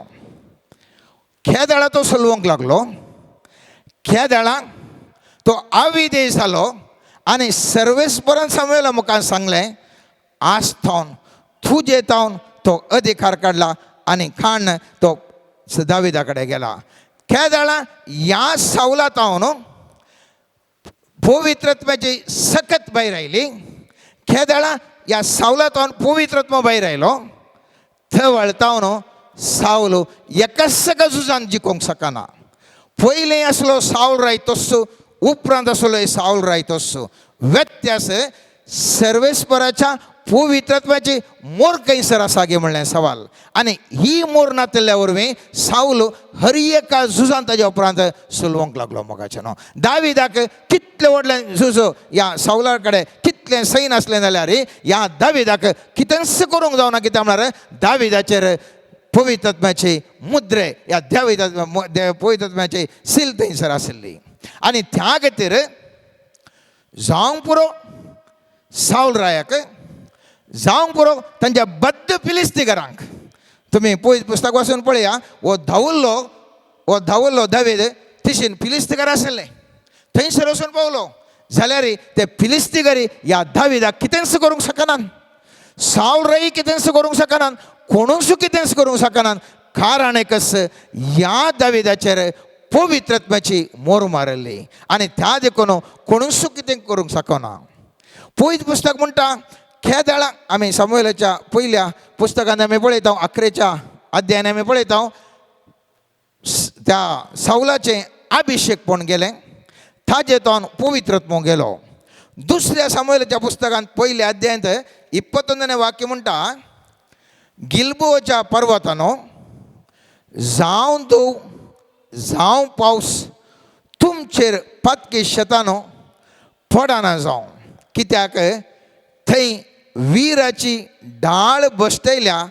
खेदाळा तो सलवंक लागलो, खेदाळा तो आविदेय जालो आनी सर्वेस्परान सामुएला मुखार सांगलें आज थावन तुजे थावन तो अधिकार काडला आनी खाण तो दाविदा कडेन गेला. खेदाळा ह्या सावला थावन पवित्रत्वाची सकत भायर आयली. खेदाळा ह्या सावला थावन पवित्रत्व भायर आयलो. थंय वळतावन सावलो एकाच झुजान जिखोवंक शकना. पयलीं आसलो सावल राय तस्सो, उपरांत आसलो सावल राय तस्सो. व्यत्यास सर्वेस्पराच्या पवित्रत्वाची मोर खंयसर आसा गे म्हणलें सवाल. आनी ही मोर नातिल्ल्या वरवीं सावलो हर एका झुजान ताज्या उपरांत सुलवंक लागलो. मोगाचें न्हू दाविदाक कितलें व्हडलें झूज ह्या सावला कडेन कितलें सैन आसलें जाल्यार ह्या दाविदाक कितेंच करूंक जावना. कित्याक म्हळ्यार दाविदाचेर पवित्रत्वाची मुद्रे ह्या दाविदा पवित्रत्वाची सील थंयसर आशिल्ली. आनी त्या खातीर जावंक पुरो सावल रायाक, जावंक पुरो तांच्या बद्द फिलिस्तीकारांक. तुमी पयस पुस्तक वाचून पळया, हो धांवल्लो, हो धांवल्लो दावीद तिशीन फिलिस्तीकार आशिल्ले थंयसर वचून पावलो जाल्यार ते फिलिस्तीकारी ह्या दाविदाक कितेंच करूंक शकनात, सावल राय कितेंच करूंक शकनात, कोणूच कितेंच करूंक शकनात. कारण एकच ह्या दाविदाचेर पवित्रत्वाची मोर मारिल्ली आनी त्या देखून कोणूच कितें करूंक शकना. पयस पुस्तक म्हणटा खेदाळा आमी सामुएलाच्या पयल्या पुस्तकांत आमी पळयता, 11च्या अध्यायान आमी पळयता त्या सावलाचें अभिषेकपण गेलें, ताजे तोन पवित्रत्व गेलो. दुसऱ्या सामुएलाच्या पुस्तकांत पयल्या अध्यायांत 21 वाक्य म्हणटा गिलबोच्या पर्वतानो जावं दव जावं पावस तुमचेर पातकी शेतानो पडना जावं. कित्याक थंय विराची डाळ बसतल्या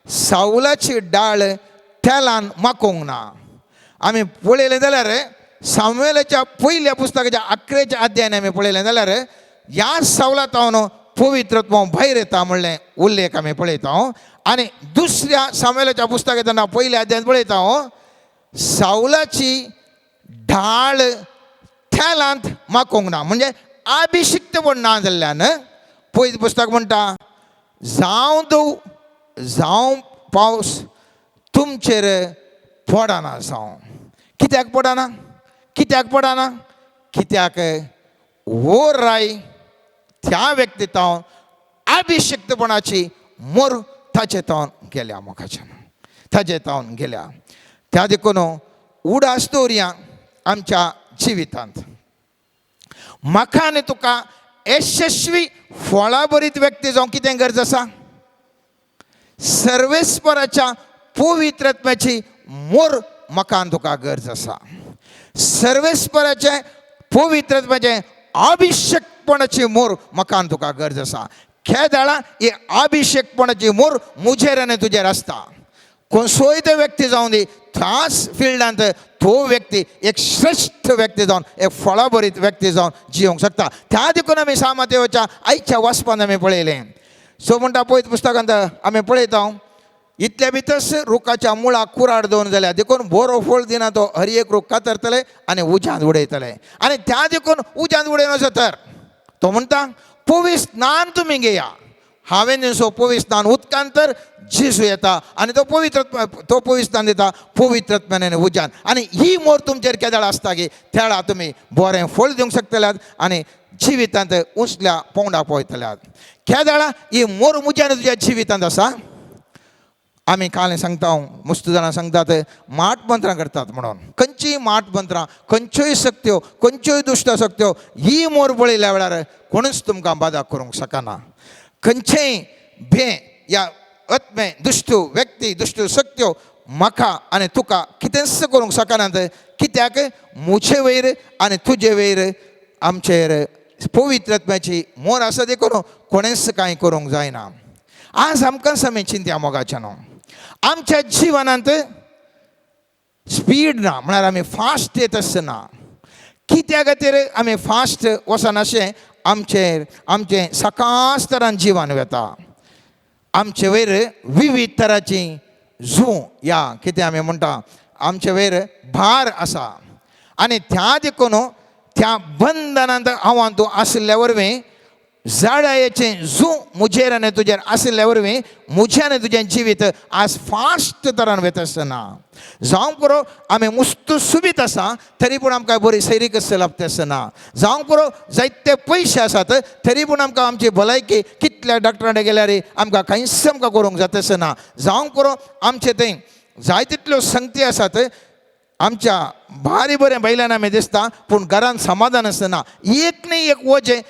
सावलाची डाळ तेलान माकोंक ना. आमी पळयलें जाल्यार सामुएलाच्या पयल्या पुस्तकाच्या 11च्या अध्यायान आमी पळयलें जाल्यार ह्या सावला थावन पवित्रत्व भायर येता म्हणलें उल्लेख आमी पळयता. आनी दुसऱ्या सामुएलाच्या पुस्तकाच्या जेन्ना पयल्या अध्यायान पळयता सावलाची ढाळ तेलांत माकोंक ना, म्हणजे अभिषिक्तपण ना जाल्ल्यान पयस पुस्तक म्हणटा जावं दव जावं पावस तुमचेर पडना जावं. कित्याक पडना, कित्याक पडना, कित्याक हो राय त्या व्यक्ती तावन अभिषिक्तपणाची मोर ताचे तावन गेल्या, मोखाच्यान ताचे तावन गेल्या. त्या देखून उडास दवरया आमच्या जिवितांत. म्हाका आनी तुका यशस्वी फळाभरीत व्यक्ती जावंक कितें गरज आसा? सर्वेस्पराच्या पवित्रत्वाची मोर म्हाका आनी तुका गरज आसा. सर्वेस्पराचें पवित्रत्वाचें अभिषेकपणाची मोर म्हाका आनी तुका गरज आसा. खेदाळा ही अभिषेकपणाची मोर मुजेर आनी तुजेर आसता. कोणसोय तो व्यक्ती जावं दी त्याच फिल्डांत तो व्यक्ती एक श्रेश्ठ व्यक्ती जावन एक फळाभरीत व्यक्ती जावन जियोंक शकता. त्या देखून आमी सामादेवाच्या आयच्या वाचपान आमी पळयलें. सो म्हणटा पळयत पुस्तकांत आमी पळयता इतल्या भितर रुखाच्या मुळाक कुराड दवरून जाल्यार देखून बरो फळ दिना तो हर एक रूख कातरतले आनी उज्यांत उडयतले. आनी त्या देखून उज्यांत उडयन तर तो म्हणटा पवित्र स्नान तुमी घेया. हांवें न्ही पवित्र स्नान उदकान तर जेजू येता आनी तो पवित्र तो पवित्र स्नान दिता पवित्रत्म्यान उज्यान. आनी ही मोर तुमचेर केदळ आसता की तेळा तुमी बरें फळ दिवंक शकतल्यात आनी जिवितांत उंचल्या पोंवडा पळयतल्यात. केदळा ही मोर मुज्यान तुज्या जिवितांत आसा. आमी काल सांगता मुस्त जाणां सांगतात माट मंत्रां करतात म्हणून. खंयचीय माट मंत्रां, खंयच्योय शक्त्यो, खंयच्योय दुश्ट शक्त्यो ही मोर पळयल्या वेळार कोणूच तुमकां बादा करूंक शकना. खंयचेय भे या आत्मे दुश्ट व्यक्ती दुश्ट शक्त्यो म्हाका आनी तुका कितेंच करूंक शकनात. कित्याक मुजे वयर आनी तुजे वयर आमचेर पवित्रत्वाची मोर आसा देखून कोणेंच कांय करूंक जायना. आज आमकां आमी चिंत्या मोगाच्या न्हू आमच्या जिवनांत स्पीड ना, म्हळ्यार आमी फास्ट येत आसना. कित्या खातीर आमी फास्ट वचनाशें आमचेर आमचें सकास तरान जिवन वेता. आमचे वयर विविध तराची जू या कितें आमी म्हणटा आमचे वयर भार आसा आनी त्या देखून त्या बंधनांत हांव तूं आशिल्ल्या वरवीं जाडायेचें जू म्हजेर आनी तुजेर आशिल्ल्या वरवीं म्हजें आनी तुजें जिवीत आज फास्ट तरान वता आसतना जावंक पुरो आमी मुस्तू सुबीत आसा तरी पूण आमकां बरी सैरीक लाभता आसना. जावंक पुरो जायते पयशे आसात तरी पूण आमकां आमची भलायकी कितल्या डॉक्टरां कडेन गेल्यार आमकां कांयच आमकां करूंक जाता आसना. जावंक पुरो आमचे थंय जाय तितल्यो संगती आसात, आमच्या भारी बरें बैलान आमी दिसता पूण घरान समाधान आसना. एक न्ही एक वजें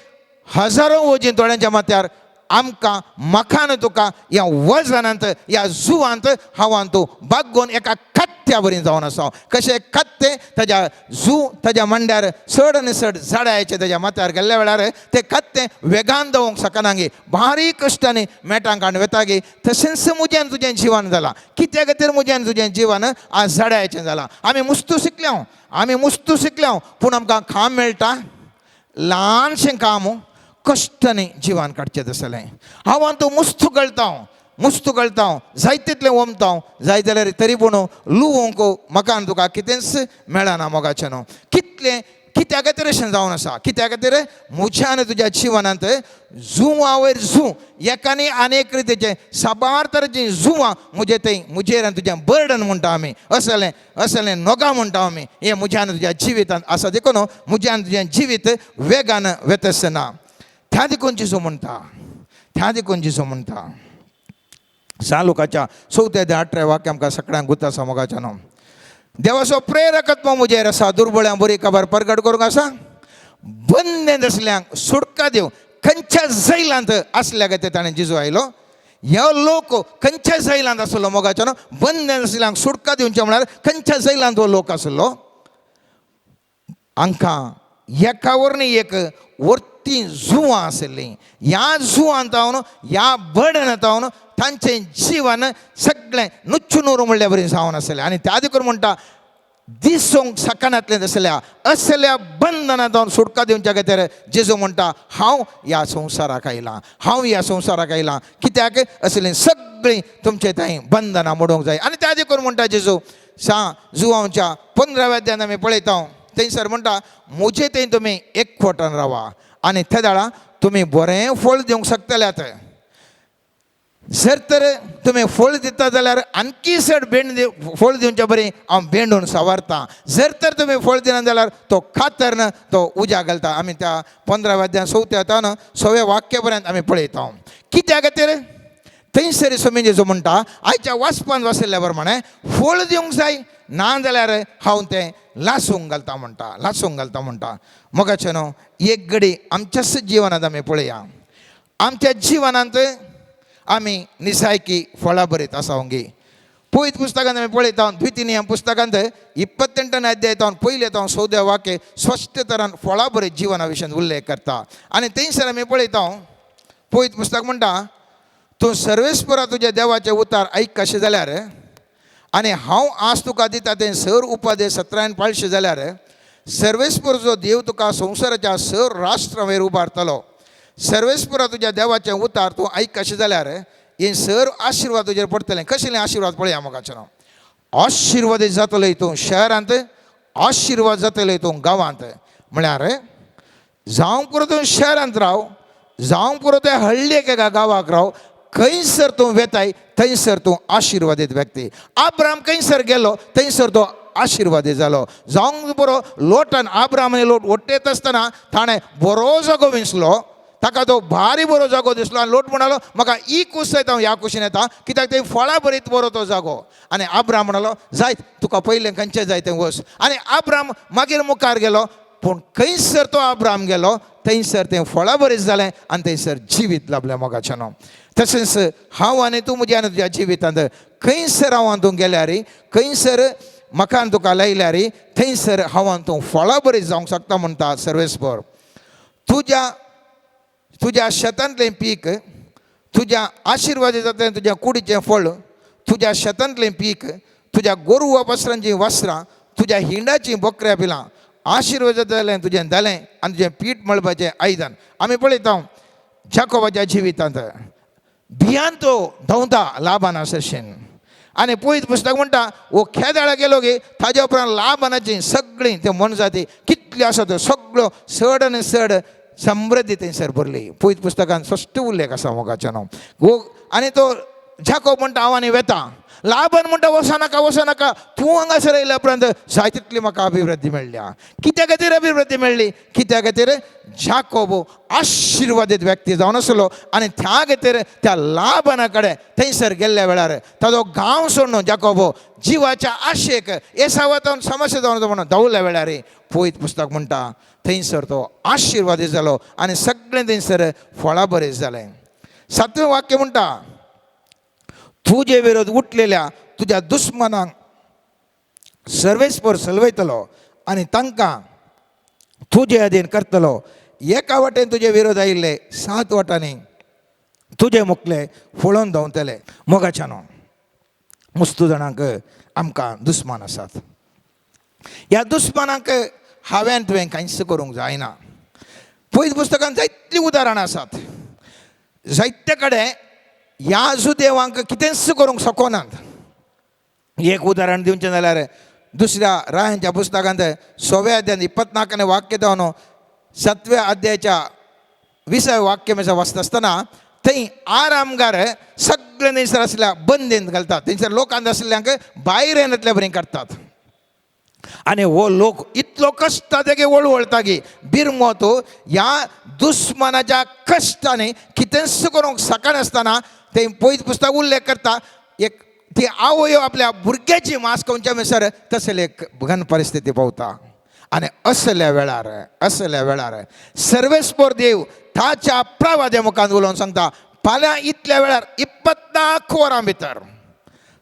हजारो वजीं थोड्यांच्या माथ्यार आमकां म्हाका आनी तुका ह्या वजनांत ह्या जुवांत हांवान तूं बागोवन एका कत्त्या बरी जावन आसा. कशें कत्तें ताज्या जू ताज्या मांड्यार चड आनी चड झाडायचे ताज्या माथ्यार गेल्ल्या वेळार तें कत्तें वेगान दवरूंक शकना गे, बारीक कश्टांनी मेटांक काडून वेता गे. तशेंच म्हजें आनी तुजें जिवन जालां. कित्या खातीर म्हजें आनी तुजें जिवन आज झाडायचें जालां? आमी मुस्तू शिकल्या, आमी मुस्तू शिकल्या पूण आमकां काम मेळटा ल्हानशें काम कश्टांनी जिवन काडचें तसलें. हांव आनी तूं मुस्तू गळटा, मुस्तू गळटा, जाय तितलें ओमता, जाय जाल्यार तरी पूण लुवोंक म्हाका आनी तुका कितेंच मेळना मोगाचें न्हू. कितलें कित्या खातीर अशें जावन आसा? कित्या खातीर म्हज्या आनी तुज्या जिवनांत जुवां वयर जू एकानी आनी एक रितीचें साबार तरेचीं जुवां म्हजे थंय म्हजेर आनी तुजें बर्डन म्हणटा आमी, असलें असलें नोगां म्हणटा आमी, हें म्हज्या आनी तुज्या जिवितांत आसा. देखून म्हजें आनी तुजें जिवीत वेगान वेता आसना. त्या देखून जेजू म्हणटा, त्या देखून जेजू म्हणटा सालुकाच्या 4 ते 18 वाक्य आमकां सगळ्यांक गुत आसा मोगाच्या न्हू. देवाचो प्रेरकत्व म्हजेर आसा, दुर्बळ्यांक बरी खबर परगट करूंक आसा, बंदेंत आसल्यांक सुटका दिवं. खंयच्या जैलांत आसल्या खातीर ताणें जेजू आयलो? ह्यो लोक खंयच्या जैलांत आसलो मोगाच्या न्हू? बंदेंत आसल्यांक सुटका दिवचें म्हळ्यार खंयच्या जैलांत हो लोक आसलो? हांकां एका वरनी एक वर्ती जुवां आशिल्लीं. ह्या जुवांत जावन ह्या बर्डनांत जावन तांचें जिवन सगळें नुच्चू नुरू म्हणल्या बरी जावन आसलें. आनी त्या देखून म्हणटा दिसूंक शकनातलें तसल्या असल्या बंधनांत जावन सुटका दिवच्या खातीर जेजू म्हणटा हांव ह्या संवसाराक आयलां, हांव ह्या संवसाराक आयलां. कित्याक असलीं सगळीं तुमचे थंय बंधनां मोडूंक जाय. आनी त्या देखून म्हणटा जेजू सा जुवांच्या 15व्या अध्यायांत आमी पळयता थंयसर म्हणटा म्हजे थंय तुमी एकवटान रावा आनी ते दाळा तुमी बरें फळ दिवंक शकतल्यात. जर तर तुमी फळ दिता जाल्यार आणखी चड भेंड फळ दिवचे बरी हांव भेंडून सावारता. जर तर तुमी फळ दिना जाल्यार तो कातरन तो उज्या घालता. आमी त्या 15व्या अध्याय 4 तान 6व्या वाक्य पर्यंत आमी पळयता. कित्या खातीर थंयसर स्वामी जेजू म्हणटा आयच्या वाचपान वाचिल्ल्या प्रमाणे फळ दिवंक जाय, ना जाल्यार हांव तें लासूंक घालता म्हणटा, लासूंक घालता म्हणटा. मोगाचें न्हू एक घडी आमच्याच जिवनांत आमी पळया, आमच्या जिवनांत आमी निसायकी फळां बरीत आसा गे. पयत पुस्तकांत आमी पळयता द्वितीय पुस्तकांत 28 अध्याय पयले तावन 14 वाक्य स्पश्ट तरान फळां बरीत जिवना विशयान उल्लेख करता. आनी थंयसर आमी पळयता पयत पुस्तक म्हणटा तूं सर्वेस्परा तुज्या देवाचें उतार आयक कशें जाल्यार आनी हांव आज तुका दिता तें सर उपादे सत्रायन पाळशें जाल्यार सर्वेस्परचो देव तुका संवसाराच्या सर राष्ट्रा वयर उबारतलो. सर्वेस्परा तुज्या देवाचें उतार तूं आयक कशें जाल्यार हे सर आशिर्वाद तुजेर पडटलें. कसलें आशिर्वाद पळया मोगाचें न्हू. आशिर्वाद जातलो तूं शहरांत, आशिर्वाद जातलो तूं गांवांत. म्हळ्यार जावंक पुरो तूं शहरांत राव, जावंक पुरो तें हळ्ळेक एका गांवाक राव, खंयसर तूं वेताय थंयसर तूं आशिर्वादीत व्यक्ती. आब्राम खंयसर गेलो थंयसर तो आशिर्वादीत जालो. जावंक पुरो लोटान आब्राम आनी लोट वट्टेत आसतना ताणें बरो जागो विंचलो, ताका तो भारी बरो जागो दिसलो आनी लोट म्हणालो म्हाका ही कूस जायता हांव ह्या कुशीन येता कित्याक थंय फळां बरीत बरो तो जागो. आनी आब्राम म्हणालो जायत तुका पयलें खंयचें जाय तें वच. आनी आब्राम मागीर मुखार गेलो पूण खंयसर तो आब्राम गेलो थंयसर तें फळां बरीत जालें आनी थंयसर जिवीत लाभलें मोगाचें न्हू. तशेंच हांव आनी तूं म्हज्या आनी तुज्या जिवितांत खंयसर हांव आनी तूं गेल्यार खंयसर म्हाका आनी तुका लायल्यार थंयसर हांव आनी तूं फळां बरीत जावंक शकता म्हणटा सर्वेस्पर. तुज्या तुज्या शेतांतलें पीक, तुज्या आशिर्वाद जातलें तुज्या कुडीचें फळ, तुज्या शेतांतलें पीक, तुज्या गोरवा वस्त्रांचीं वस्त्रां, तुज्या हिंडाचीं बकऱ्या पिलां. आशिर्वाद जालें तुजें जालें आनी तुजें पीठ मळपाचें आयदन. आमी पळयता जाकोबाच्या जिवितांत भियान तो धांवता लाबाना सरशेन. आनी पयत पुस्तक म्हणटा वो खेदाळा गेलो की ताज्या उपरांत लाबानाची सगळीं ते मनजाती कितल्यो आसा त्यो सगळ्यो चड आनी चड समृद्धी थंयसर भरली. पयत पुस्तकान स्पश्ट उल्लेख आसा मोगाचो न्हू वो. आनी तो जाकोब म्हणटा हांव आनी वेता. लाबन म्हणटा वचो नाका, वचो नाका, तूं हांगासर येयल्या उपरांत जाय तितली म्हाका अभिवृद्धी मेळ्ळ्या. कित्या खातीर अभिवृद्धी मेळ्ळी? कित्या खातीर जाकोब आशिर्वादीत व्यक्ती जावन आसलो आनी त्या खातीर त्या लाबना कडेन थंयसर गेल्ल्या वेळार ताजो गांव सोडून जाकोब जिवाच्या आशेक एसावातावन समस्या जावन म्हणून धांवल्या वेळार पयत पुस्तक म्हणटा थंयसर तो आशिर्वादीत जालो आनी सगळें थंयसर फळां बरें जालें. सातवें वाक्य म्हणटा तुजे विरोध उठलेल्या तुज्या दुस्मनांक सर्वेस्पर सलवयतलो आनी तांकां तुजे अधीन करतलो. एका वाटेन तुजे विरोध आयिल्ले 7 वाटांनी तुजे मुखले फळोवन धांवतले. मोगाच्यानो, मुस्तू जाणांक आमकां दुस्मान आसात. ह्या दुस्मानांक हांवें तुवें कांयच करूंक जायना. पयत पुस्तकान जायतीं उदाहरणां आसात. जायते कडेन ह्या जुदेवांक कितेंच करूंक शकनात. एक उदाहरण दिवचें जाल्यार दुसऱ्या रायांच्या पुस्तकांत 6व्या अध्यायांत 24 वाक्य जावन 7व्या अध्यायाच्या 20व्या वाक्य मेसा वाचता आसतना थंय आरामगार सगळे थंयसर आसल्या बंदींत घालतात. थंयसर लोकांत आसल्यांक भायर येनातल्या बरी काडटात. आनी हो लोक इतलो कश्टा तेगे वळवळटा की बिरमोत ह्या दुस्मानाच्या कश्टांनी कितेंच करूंक शकनासतना ते पयत पुस्तक उल्लेख करता एक ती आवयो आपल्या भुरग्याची मास खंयच्या म्हणसर तसले एक घन परिस्थिती पावता. आनी असल्या वेळार, असल्या वेळार सर्वेस्पर देव ताच्या प्रवाद्या मुखान उलोवन सांगता फाल्यां इतल्या वेळार 24 वरां भितर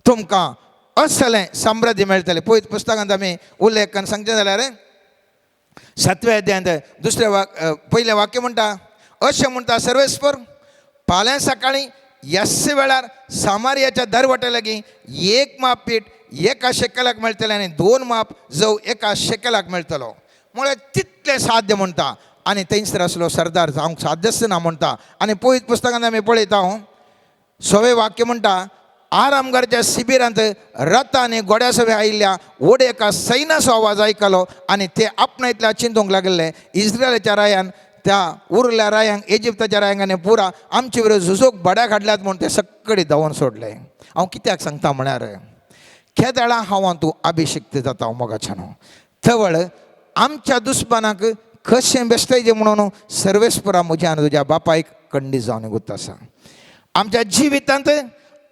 तुमकां असलें समृद्धी मेळटलें. पयत पुस्तकांत आमी उल्लेख करून सांगचें जाल्यार 7व्या अध्यायांत दुसऱ्या पयलें वाक्य म्हणटा अशें म्हणटा सर्वेस्पर फाल्यां सकाळीं यस वेळार सामारियाच्या दरवट्या लागीं 1 माप पीठ 1 शेकलाक मेळटलें आनी 2 माप जव 1 शेकलाक मेळटलो. म्हळ्यार तितलें साध्य म्हणटा. आनी थंयसर आसलो सरदार जावंक साध्यच ना म्हणटा. आनी पयत पुस्तकांत आमी पळयता 6वें वाक्य म्हणटा आरामगारच्या शिबिरांत रथ आनी घोड्या सवे आयिल्ल्या व्हड एका सैन्याचो आवाज आयकलो आनी ते आपणायतल्या चिंतूंक लागिल्ले इस्रायलाच्या रायान त्या उरल्या रायांक इजिप्ताच्या रायांक आनी पुरा आमचे विरोध झुजूक बड्या काडल्यात म्हूण ते सगळे धांवून सोडले. हांव कित्याक सांगता म्हळ्यार केदळा हांव तूं अभिषिक्त जाता मोगाच्यानो तवळ आमच्या दुस्मानाक कशें बेश्टायचें म्हणून सर्वेस्परा म्हज्या आनी तुज्या बापायक कंडी जावन गुत्त आसा. आमच्या जिवितांत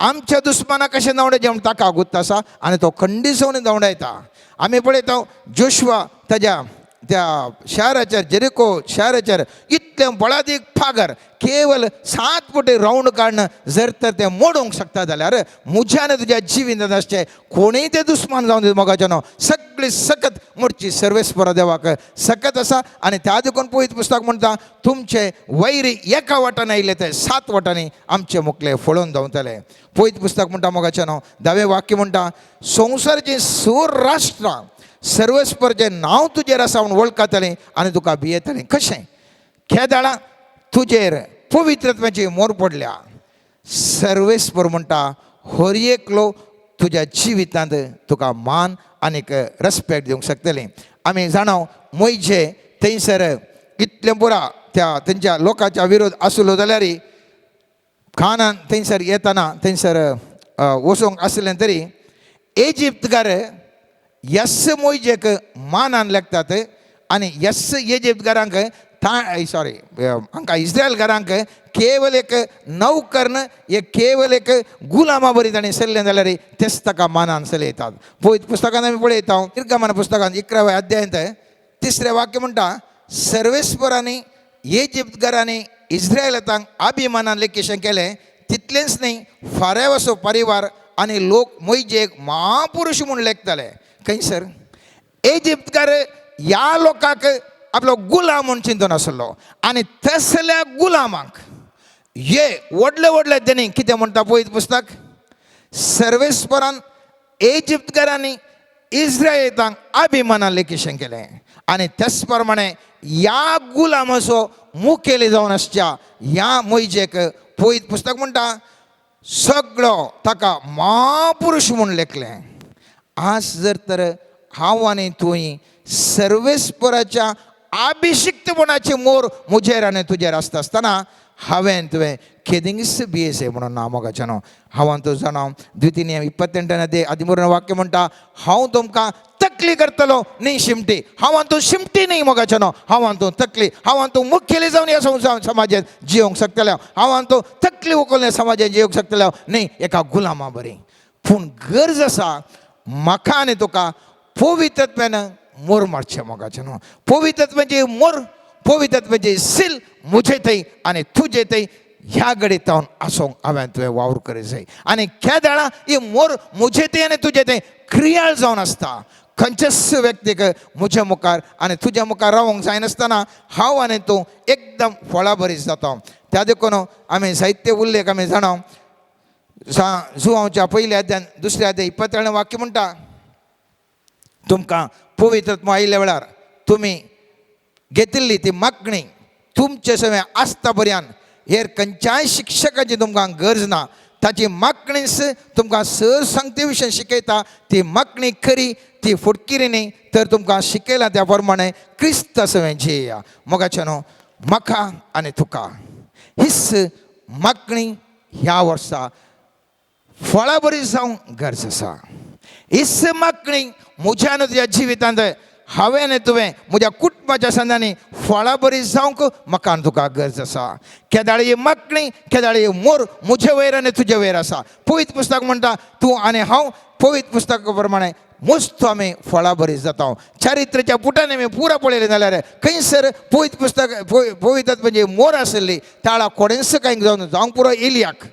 आमच्या दुस्मानाक कशें धांवडायचें म्हूण ताका गुत्त आसा आनी तो खंडी जावन धांवडायता. आमी पळयता जोशुआ ताज्या त्या शाराचेर जेरिको शाराचेर इतलें बळादीक फागर केवल 7 फुटी रावंड काडून जर तर तें मोडूंक शकता जाल्यार म्हज्या आनी तुज्या जिवितांत आसचें कोणूय तें दुस्मान जावन मोगाचें न्हू सगळी सकत मोडची सर्वेस्पर देवाक सकत आसा. आनी त्या देखून पयत पुस्तक म्हणटा तुमचे वैरी एका वाटान आयले ते 7 वाटांनी आमचे मुखले फळोवन धांवतले. पयत पुस्तक म्हणटा मोगाचें न्हू 10वें वाक्य म्हणटा संवसाराचीं 100 राष्ट्रां सर्वेस्परचें नांव तुजेर आसा म्हूण वळखतलें आनी तुका भियेतलें. कशें खेदाळा तुजेर पवित्रत्वाची मोर पडल्या. सर्वेस्पर म्हणटा हर एकलो तुज्या जिवितांत तुका मान आनीक रेस्पेक्ट दिवंक शकतलें. आमी जाणाव मोयजे थंयसर इतलें पुरा त्या तेंच्या लोकांच्या विरोध आसलो जाल्यार खानान थंयसर येतना थंयसर वचूंक आसलें तरी इजिप्तकार यस मोयजेक मानान लेखतात आनी यस इजिप्तकारांक सॉरी हांकां इस्रायलकारांक केवल एक नौकर्न एक केवल एक गुलामा बरी ताणें सरलें जाल्यार तेच ताका मानान चलयतात. पळयत पुस्तकांत आमी पळयता निर्गमन पुस्तकांत 11व्या अध्यायांत 3रें वाक्य म्हणटा सर्वेस्परांनी इजिप्तकारांनी इस्रायलांक अभिमानान लेखिशें केलें तितलेंच न्ही फारेवाचो परिवार आनी लोक मोयजेक महापुरुश म्हूण लेखताले. खंयसर इजिप्तकार ह्या लोकांक आपलो गुलाम म्हूण चिंतून आसलो आनी तसल्या गुलामांक हे व्हडले व्हडले तेणी कितें म्हणटा पळयत पुस्तक सर्वेस्परान इजिप्तकारांनी इस्रायलांक अभिमानान लेखिशें केलें आनी त्याच प्रमाणे ह्या गुलामाचो मुखेली जावन आसच्या ह्या मोयजेक पवित्र पुस्तक म्हणटा सगळो ताका म्हापुरूश म्हूण लेखलें. आज जर तर हांव आनी तूं सर्वेस्पराच्या अभिषिक्तपणाचे मोर म्हजेर आनी तुजेर आसता आसतना हांवें तुवें केदिंगस बियेसे म्हणून ना मोगाचें न्हू. हांव तूं जाणा द्वितीय नियम 28 13 वाक्य म्हणटा हांव तुमकां तकली करतलो न्ही शिमटी. हांव तूं शिमटी न्ही मोगाचें न्हू, हांव तूं तकली, हांव तूं मुखेली जावन ह्या संवसार समाजांत जियोंक शकतले, हांव तूं तकली उखलून समाजांत जियोंक शकतले न्ही एका गुलामा बरी. पूण गरज आसा म्हाका आनी तुका पवित्रत्वान मोर मारचें मोगाचें न्हू. पवित्रत्वाची मोर, पवित्रत्वाची सील म्हजे थंय आनी तुजे थंय ह्या घडये तावन आसूंक हांवें तुवें वावर करी जाय. आनी केदाळा ही मोर म्हजे थंय आनी तुजे थंय क्रियाळ जावन आसता. खंयच्याच व्यक्तीक म्हज्या मुखार आनी तुज्या मुखार रावंक जायनासतना हांव आनी तूं एकदम फळाभरीत जाता. त्या देखून आमी साहित्य उल्लेख आमी जाणा जुवांवच्या पयल्या अध्यान दुसऱ्या अध्याय 20 वाक्य म्हणटा तुमकां पवित्रत्व आयिल्ल्या वेळार तुमी घेतिल्ली ती मागणी तुमचे सगळें आसता बऱ्यान हेर खंयच्याय शिक्षकाची तुमकां गरज ना. ताची मागणीच तुमकां सर सांगते विशय शिकयता ती मागणी खरी, ती फुटकिरी न्ही तर तुमकां शिकयला त्या प्रमाणे क्रिस्त सगळें जिया. मोगाचें न्हू म्हाका आनी तुका हीच मागणी ह्या वर्सा फळां बरी जावंक गरज आसा. हीच मागणी म्हज्या आनी तुज्या जिवितांत हांवें आनी तुवें म्हज्या कुटुंबाच्या संदांनी फळां बरी जावंक म्हाका आनी तुका गरज आसा. केदाळी मागणी, केदाळी मोर म्हजे वयर आनी तुजे वयर आसा. पवित्र पुस्तक म्हणटा तूं आनी हांव पवित्र पुस्तका प्रमाणे मस्त आमी फळां बरी जाता. चारित्र्याच्या पुटांनी आमी पुरा पळयलें जाल्यार खंयसर पवित्र पुस्तक पवित्र म्हणजे मोर आशिल्ली ताळा कोणेंच कांय जावन जावंक पुरो एलियाक,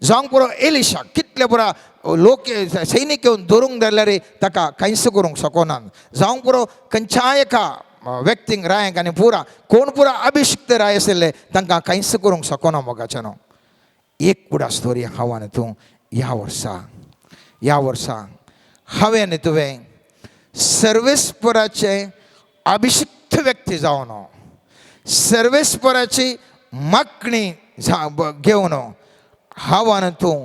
जावंक पुरो एलिशाक, कितले पुरा लोक सैनीक येवन धरूंक धरल्यार ताका कांयच करूंक शकना. जावंक पुरो खंयच्याय एका व्यक्तींक रायांक आनी पुरा कोण पुरा अभिषिक्त राय आशिल्ले तांकां कांयच करूंक शकना. मोगाचें न्हू एक कुडास दवरी हांव आनी तूं ह्या वर्सा, ह्या वर्सा हांवें आनी तुवें सर्वेस्पराचे अभिषिक्त व्यक्ती जावन सर्वेस्पराची मागणी घेवन हांव आनी तूं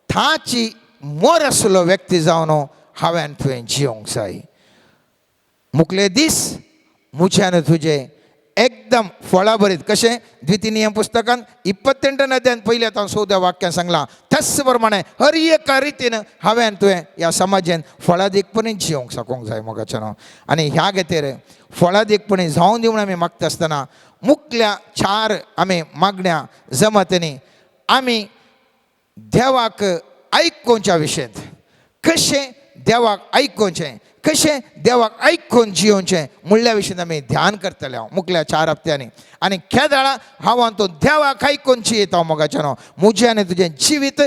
ताची मोर आसलो व्यक्ती जावन हांवें आनी तुवें जियोंक जाय. मुखले दीस म्हजे आनी तुजे एकदम फळाभरीत कशें द्वितीय नियम पुस्तकान 28 अध्यायान पयल्या तावन 14 वाक्यान सांगलां त्याच प्रमाणे हर एका रितीन हांवें आनी तुवें ह्या समाजान फळादीकपणी जियोंक शकूंक जाय. मोगाचें न्हू आनी ह्या खातीर फळादीकपणी जावन दी म्हूण आमी मागता आसतना मुखल्या 4 आमी मागण्या जमातींनी आमी देवाक आयकोवच्या विशयांत कशें देवाक आयकोवचें, कशें देवाक आयकून जियोवचें म्हणल्या विशयांत आमी ध्यान करतले हांव मुखल्या 4 हप्त्यांनी. आनी केदाळा हांव तूं देवाक आयकून जियेता मोगाचें न्हू. म्हजें आनी तुजें जिवीत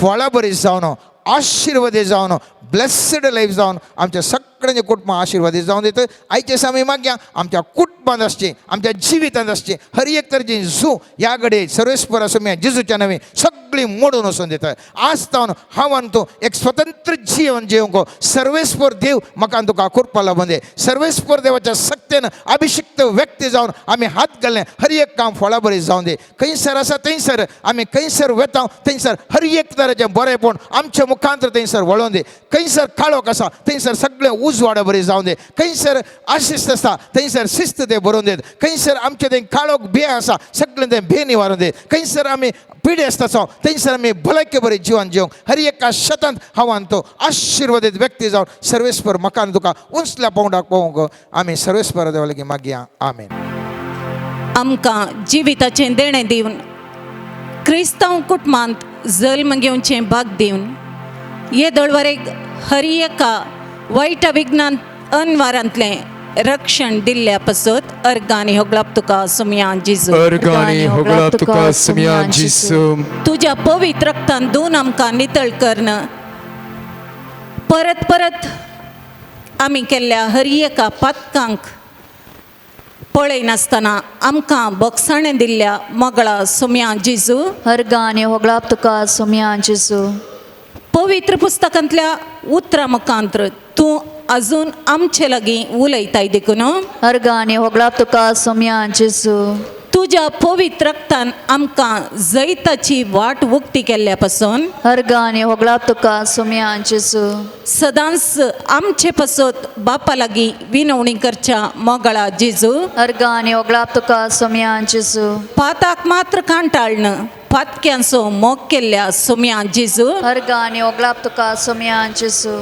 फळां बरी जावन आशिर्वादी जावन ब्लेस्ड लायफ जावन आमच्या सगळ्यांचे कुटुंबां आशिर्वादी जावन दिता. आयचे दिसा आमी मागया आमच्या कुटुंबांत आसचें, आमच्या जिवितांत आसचें हर एक तरेची जू ह्या घडये सर्वेस्पर आसूं जेजूच्या नवी सगळीं मोडून वचून दिता. आज तावन हांव आनी तूं एक स्वतंत्र जीवन जिवंक सर्वेस्पर देव म्हाका आनी तुका कृपा लाबून दे. सर्वेस्पर देवाच्या सक्तेन अभिषिक्त व्यक्ती जावन आमी हात घालले हर एक काम फळां बरी जावन दी. खंयसर आसा थंयसर आमी खंयसर वेता थंयसर हर एक तरेचें बरेंपण आमच्या मुखांत थंयसर वळोवन दी. खंयसर काळोख आसा थंयसर सगळें उजवाड बरी जावन दी. खंयसर आशिस्त आसता थंयसर शिस्त ते बरोवन दित. खंयसर आमचें थंय काळोख भंय आसा सगळें तें भंय निवारून दी. खंयसर आमी पिडे आसता थंयसर आमी भलायके बरी जिवन जिवंक हर एका शेतांत हांव आनी तूं आशिर्वादीत व्यक्ती जावन सर्वेस्पर म्हाका आनी तुका उंचल्या पावंडाक पावोवंक आमी सर्वेस्पर देवा लागीं मागया. आमेन. आमकां जिविताचें देणें दिवन क्रिस्तांव कुटुंबांत जल्म घेवचें भाग दिवन येदोळवरेक हर एका वायट विज्ञान अनवारांतलें रक्षण दिल्ल्या पासत अर्गानी होगळाप तुका सुमया जिजू. अर्गानी होगळाप तुका सुमया जिसू. तुज्या पवित्र रक्तान दोन आमकां नितळ कर्ण परत परत आमी केल्ल्या हर एका पातकांक पळयनासतना आमकां बोगसाणें दिल्ल्या मोगळा सुमया जिजू. अर्गानी होगळाप तुका सुमया जेजू. पवित्र पुस्तकांतल्या उतरां मुखांत्र तूं अजून आमचे लागीं उलयताय देखून अर्गां आनी होगळाप तुका सोम्या जेजू. तुज्या पवित्र रक्तान आमकां जैताची वाट उक्ती केल्ल्या पासून अर्गां आनी होगळाप तुका सोम्या जेजू. सदांच आमचे पासत बापा लागीं विनवणी करच्या मोगळा जेजू. अर्गां आनी होगळाप तुका सोम्या जेजू. पाताक मात्र कांटाळन पातक्यांचो मोग केल्ल्या सोम्या जेजू. अर्गां आनी होगळाप तुका सोम्या जेजू.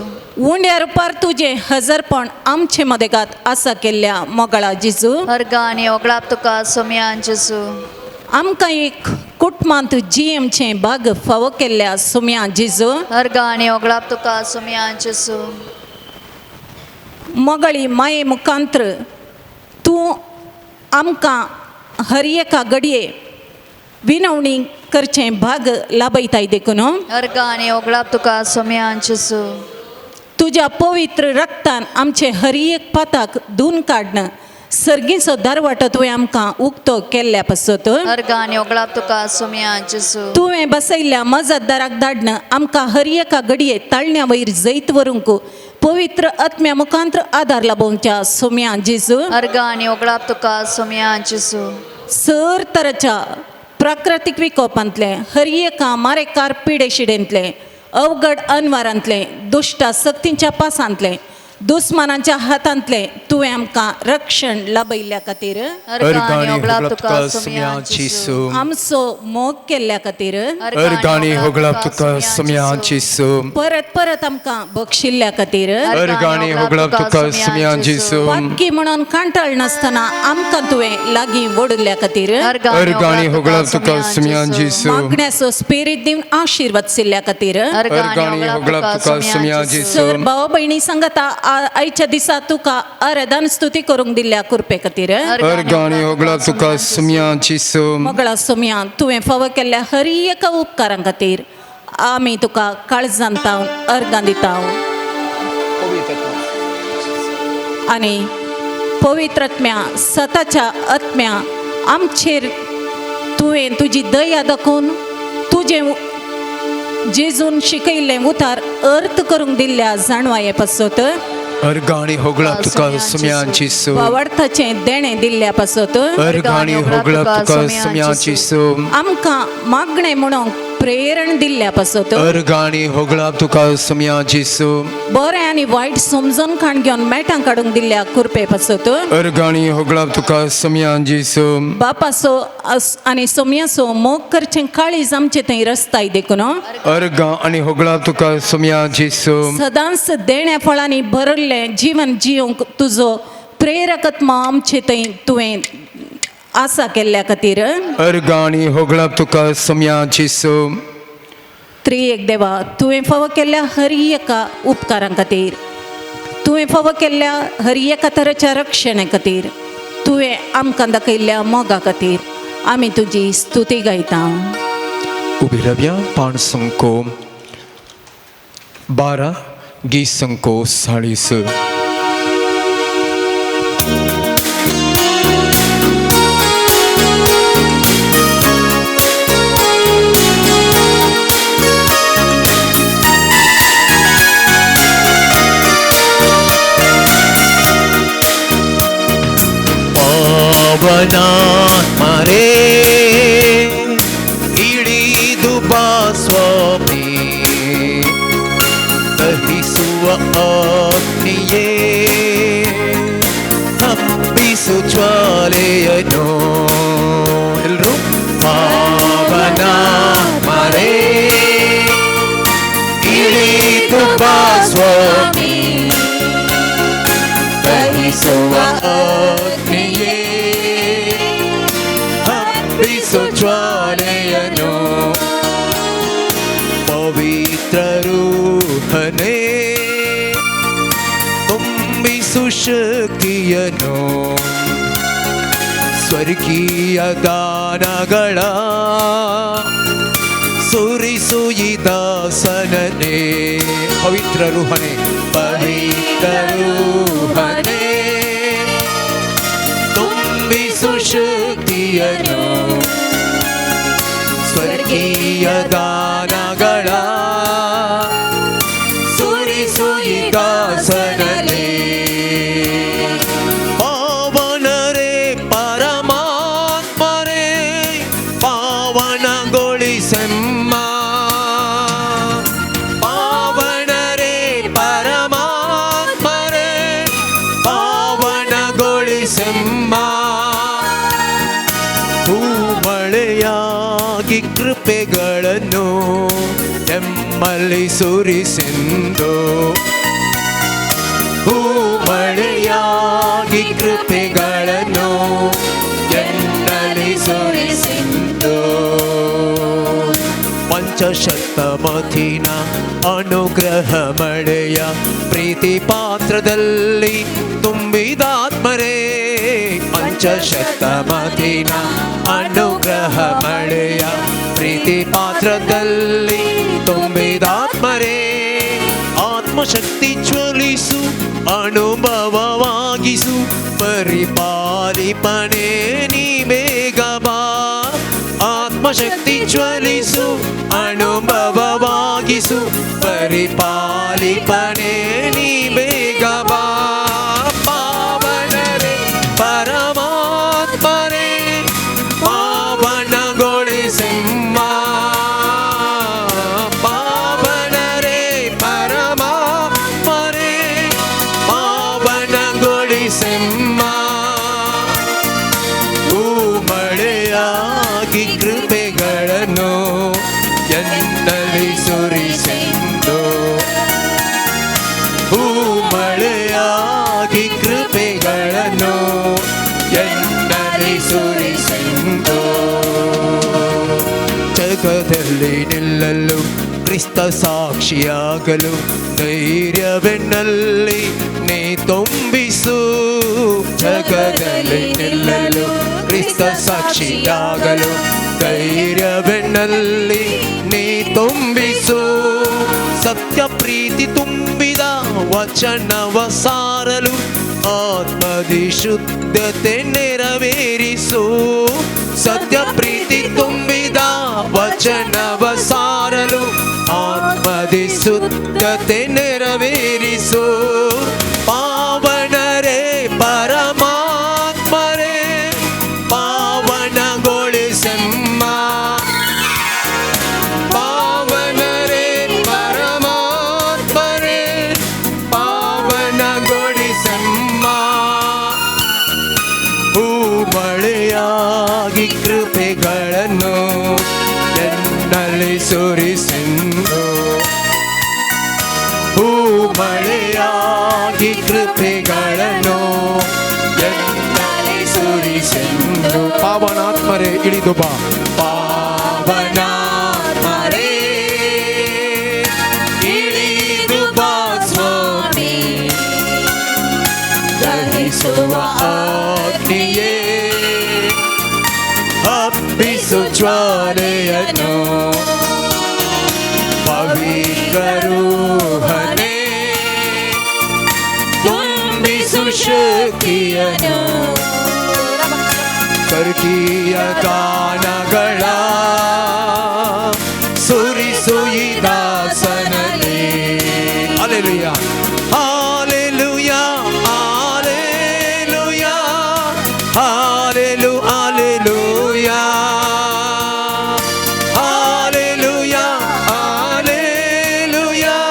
उंड्या रुपार तुजें हजरपण आमचे मदेगात आसा केल्ल्या मोगळा जेजू. अर्गां आनी होगळाप तुका सोम्या जेजू. आमकां एक कुटुंबांत जियेवचें भाग फावो केल्ल्या सोम्या जेजू. अर्गां आनी होगळाप तुका सोम्या जेजू. मोगळी माये मुखांत्र तूं आमकां हर एका घडये विनवणी करचें भाग लाभयताय देखून अर्गां आनी होगळाप तुका सोम्या जेजू. तुज्या पवित्र रक्तान आमचे हर एक पाताक धुवन काडन सर्गीचो दरवाटो तुवें आमकां उक्तो केल्ल्या पासत अर्गां आनी होगळाप तुका सोम्या जेजू. तुवें बसयल्ल्या मजतदाराक धाडन आमकां हर एका घडये ताळण्या वयर जैत व्हरूंक पवित्र आत्म्या मुखांत्र आदार लाभोवच्या सोम्या जेजू. अर्गां आनी होगळाप तुका सोम्या जेजू. सर तराच्या प्राकृतीक विकोपांतलें हर एका मारेकार पिडेशिडेंतलें अवघड अनवारांतलें दुश्ट सक्तींच्या पासांतलें दुस्मानांच्या हातांतलें तुवें आमकां रक्षण लाभयल्ल्या खातीर अर्गां आनी अर्गां होगळाप होगळाप तुका तुका सोम्या सोम्या जेजू. जेजू. आमचो मोग केल्ल्या खातीर अर्गां आनी होगळाप तुका सोम्या जेजू. परत परत आमकां बक्षिल्ल्या खातीर अर्गां आनी होगळाप तुका सोम्या जेजू. पातकी म्हणून कांटाळ नासतना आमकां तुवें लागीं ओडिल्ल्या खातीर अर्गां आनी होगळाप तुका सोम्या जेजू. मागण्याचो स्पिरीत दिवन आशिर्वाद दिल्ल्या खातीर अर्गां आनी होगळाप तुका सोम्या जेजू. सर भाव भयणी सांगता आयच्या दिसा तुका आराधन स्तुती करूंक दिल्ल्या कृपे खातीर अर्गां आनी होगळाप तुका सोम्या जेजू. मोगळा सोम्या तुवें फावो केल्ल्या हर एका उपकारां खातीर आमी तुका काळजान तावन अर्गां दिता आनी पवित्र आत्म्या सताच्या आत्म्या आमचेर तुवें तुजी दया दाखोवन तुजें जेजून शिकयल्लें उतार अर्थ करूंक दिल्ल्या जाणवाये पासत अर्गां आनी होगळाप तुका सोम्या जेजू. भावार्थाचें देणें दिल्ल्या पासत अर्गां आनी होगळाप तुका सोम्या जेजू. आमकां मागणें म्हणूंक प्रेरण दिल्ल्या पासत अर्गां आनी होगळाप तुका सोम्या जेजू. बरें आनी वायट समजून खाण घेवन मेटां काडूंक दिल्ल्या कृपे पासत अर्गां आनी होगळाप तुका सोम्या जेजू. बापाचो आनी सोम्याचो मोग करचें काळीज आमचें थंय रस्ताय देखून अर्गां आनी होगळाप तुका सोम्या जेजू. सदांच देण्या फळांनी भरिल्लें जीवन जिवंक तुजो प्रेरक आत्मा आमचे थंय तुवें आसा केल्ल्या खातीर अर्गां आनी होगळाप तुका सोम्या जेजू. त्रिएक देवा तुवें फावो केल्ल्या हर एका उपकारां खातीर तुवें फावो केल्ल्या हर एका तरेच्या रक्षणे खातीर तुवें आमकां दाखयल्ल्या मोगा खातीर आमी तुजी स्तुती गायता. उबी रावया पाण संको 12 गीत संको 40. ಪವನಾತ್ಮರೇ ಇಳಿದು ಬಾ ಸ್ವಾಮಿ ದಹಿಸುವ ಅಗ್ನಿಯೇ ಹಬ್ಬಿಸು ಜ್ವಾಲೆಯನು. ಎಲ್ರು ಪಾವನಾತ್ಮರೇ ಇಳಿದು ಬಾ ಸ್ವಾಮಿ ದಹಿಸುವ ಅಗ್ನಿಯೇ ಹಬ್ಬಿಸು ಜ್ವಾಲೆಯನು. ಪವಿತ್ರರೂಹನೇ ತುಂಬಿಸು ಶಕ್ತಿಯನು ಸ್ವರ್ಗೀಯ ದಾನಗಳ ಸುರಿಸು ಈ ದಾಸನನೇ. ಪವಿತ್ರರೂಹನೇ ಪವಿತ್ರರೂಹನೇ ತುಂಬಿಸು ಶಕ್ತಿಯನು ಸ್ವರ್ಗೀಯ ದಾನಗಳ ಸುರಿಸೆಮ್ಮ. ಹೂಮಳೆಯಾಗಿ ಕೃಪೆಗಳನ್ನು ಎಮ್ಮಲ್ಲಿ ಸುರಿಸೆಂದು, ಹೂಮಳೆಯಾಗಿ ಕೃಪೆಗಳನ್ನು ಎನ್ನಲ್ಲಿ ಸುರಿಸೆಂದು. ಪಂಚಶತಮತಿನ ಅನುಗ್ರಹ ಮಳೆಯ ಪ್ರೀತಿ ಪಾತ್ರದಲ್ಲಿ ತುಂಬಿದಾತ್ಮರೇ, ಪಂಚಶತಮತಿನ ಅನುಗ್ರಹ ಮಳೆಯ ಪ್ರೀತಿ ಪಾತ್ರದಲ್ಲಿ ತುಂಬಿದಾತ್ಮರೇ. ಆತ್ಮಶಕ್ತಿ ಜ್ವಲಿಸು, ಅನುಭವವಾಗಿಸು, ಪರಿಪಾಲಿಪನೆ ನೀ ಬೇಗ ಬಾ. ಆತ್ಮಶಕ್ತಿ ಜ್ವಲಿಸು, ಅನುಭವವಾಗಿಸು, ಪರಿಪಾಲಿಪನೆ ನೀ ಬೇಗ ಬಾ. ಪಾವನರೇ ಪರಮಾತ್ಮರೇ ಪಾವನಗೊಳಿಸೆಮ್ಮ, ಪಾವನರೇ ಪರಮಾತ್ಮರೇ ಪಾವನಗೊಳಿಸೆಮ್ಮ. ಹೂಮಳೆಯಾಗಿ ಕೃಪೆಗಳನ್ನು ಎನ್ನಲ್ಲಿ ಸುರಿಸೆಂದು, ಹೂಮಳೆಯಾಗಿ ಕೃಪೆಗಳನ್ನು ಎನ್ನಲ್ಲಿ ಸುರಿಸೆಂದು. ಜಗದಲ್ಲಿ ನಿಲ್ಲಲು ಕ್ರಿಸ್ತ ಸಾಕ್ಷಿಯಾಗಲು ಧೈರ್ಯವೆನ್ನಲ್ಲಿ ನೀ ತುಂಬಿಸು, ಜಗದಲ್ಲಿ ನಿಲ್ಲಲು ಕ್ರಿಸ್ತ ಸಾಕ್ಷಿಯಾಗಲು ಧೈರ್ಯವೆನ್ನಲ್ಲಿ ನೀ ತುಂಬಿಸು. ಸತ್ಯ ಪ್ರೀತಿ ತುಂಬಿದ ವಚನವ ಸಾರಲು ಆತ್ಮದಿ ಶುದ್ಧತೆ ನೆರವೇರಿಸು, ಸತ್ಯ ಪ್ರೀತಿ ತುಂಬಿದ ವಚನವ ಸಾರಲು ಆತ್ಮದಿ ಶುದ್ಧತೆ ನೆರವೇರಿಸು. ಪಾವನರೇ ಪರಮಾತ್ಮರೇ ಪಾವನಗೊಳಿಸೆಮ್ಮ, ಪಾವನರೇ ಪರಮಾತ್ಮರೇ ಪಾವನಗೊಳಿಸೆಮ್ಮ. ಹೂಮಳೆಯಾಗಿ ಕೃಪೆಗಳನ್ನು ಎನ್ನಲ್ಲಿ ಸುರಿಸೆಂದು, ಹೂಮಳೆಯಾಗಿ ಕೃಪೆಗಳನ್ನು ಎನ್ನಲ್ಲಿ ಸುರಿಸೆಂದು. ಪಾವನಾತ್ಮರೇ ಇಳಿದು ಬಾ, ಪಾವನಾತ್ಮರೇ ಇಳಿದು ಬಾ ಸ್ವಾಮಿ, ದಹಿಸುವ ಅಗ್ನಿಯೇ ಹಬ್ಬಿಸು ಜ್ವಾಲೆಯನ್ನು, ಪವಿತ್ರ ರೂಹನೇ ತುಂಬಿಸು ಶಕ್ತಿಯನ್ನು, ಸ್ವರ್ಗೀಯ ದಾನಗಳ ಸುರಿಸು ಈ ದಾಸನಲ್ಲಿ. Hallelujah, hallelujah, hallelujah, hallelu hallelujah, hallelujah, hallelujah,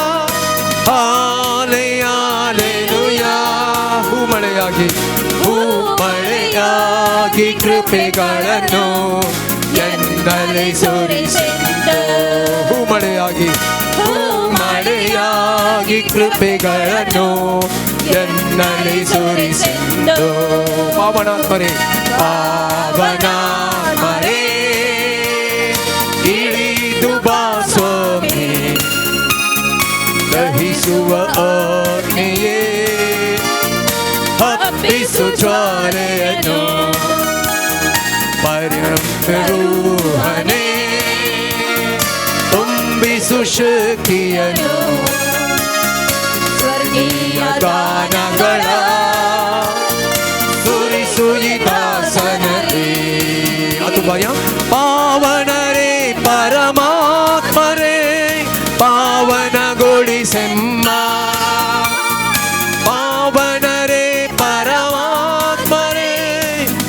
ಹಾಲೆ ಹಾಲೆಲೂಯ. ಹೂಮಳೆಯಾಗಿ, ಹೂಮಳೆಯಾಗಿ ಕೃಪೆಗಳನ್ನು ಎನ್ನಲ್ಲಿ ಸುರಿಸೆಂದು, ಹೂಮಳೆಯಾಗಿ, ಹೂಮಳೆಯಾಗಿ ಕೃಪೆಗಳನ್ನು ಎನ್ನಲ್ಲಿ ಸುರಿಸೆಂದು. ಪಾವನಾತ್ಮರೇ, ಪಾವನಾತ್ಮರೇ ಇಳಿದು ಬಾ ಸ್ವಾಮಿ, ದಹಿಸುವ ಅಗ್ನಿಯೇ ಹಬ್ಬಿಸು ಜ್ವಾಲೆಯನ್ನು, ಪರಮರೂಹನೇ ತುಂಬಿಸು ಶಕ್ತಿಯನ್ನು, ಸ್ವರ್ಗೀಯ ದಾನಗಳ ಸುರಿಸು ಈ ದಾಸನಲ್ಲಿ. ಅದು ಭಯ. ಪಾವನರೇ ಪರಮಾತ್ಮರೇ ಪಾವನಗೊಳಿಸೆಮ್ಮ, ಪಾವನರೇ ಪರಮಾತ್ಮರೇ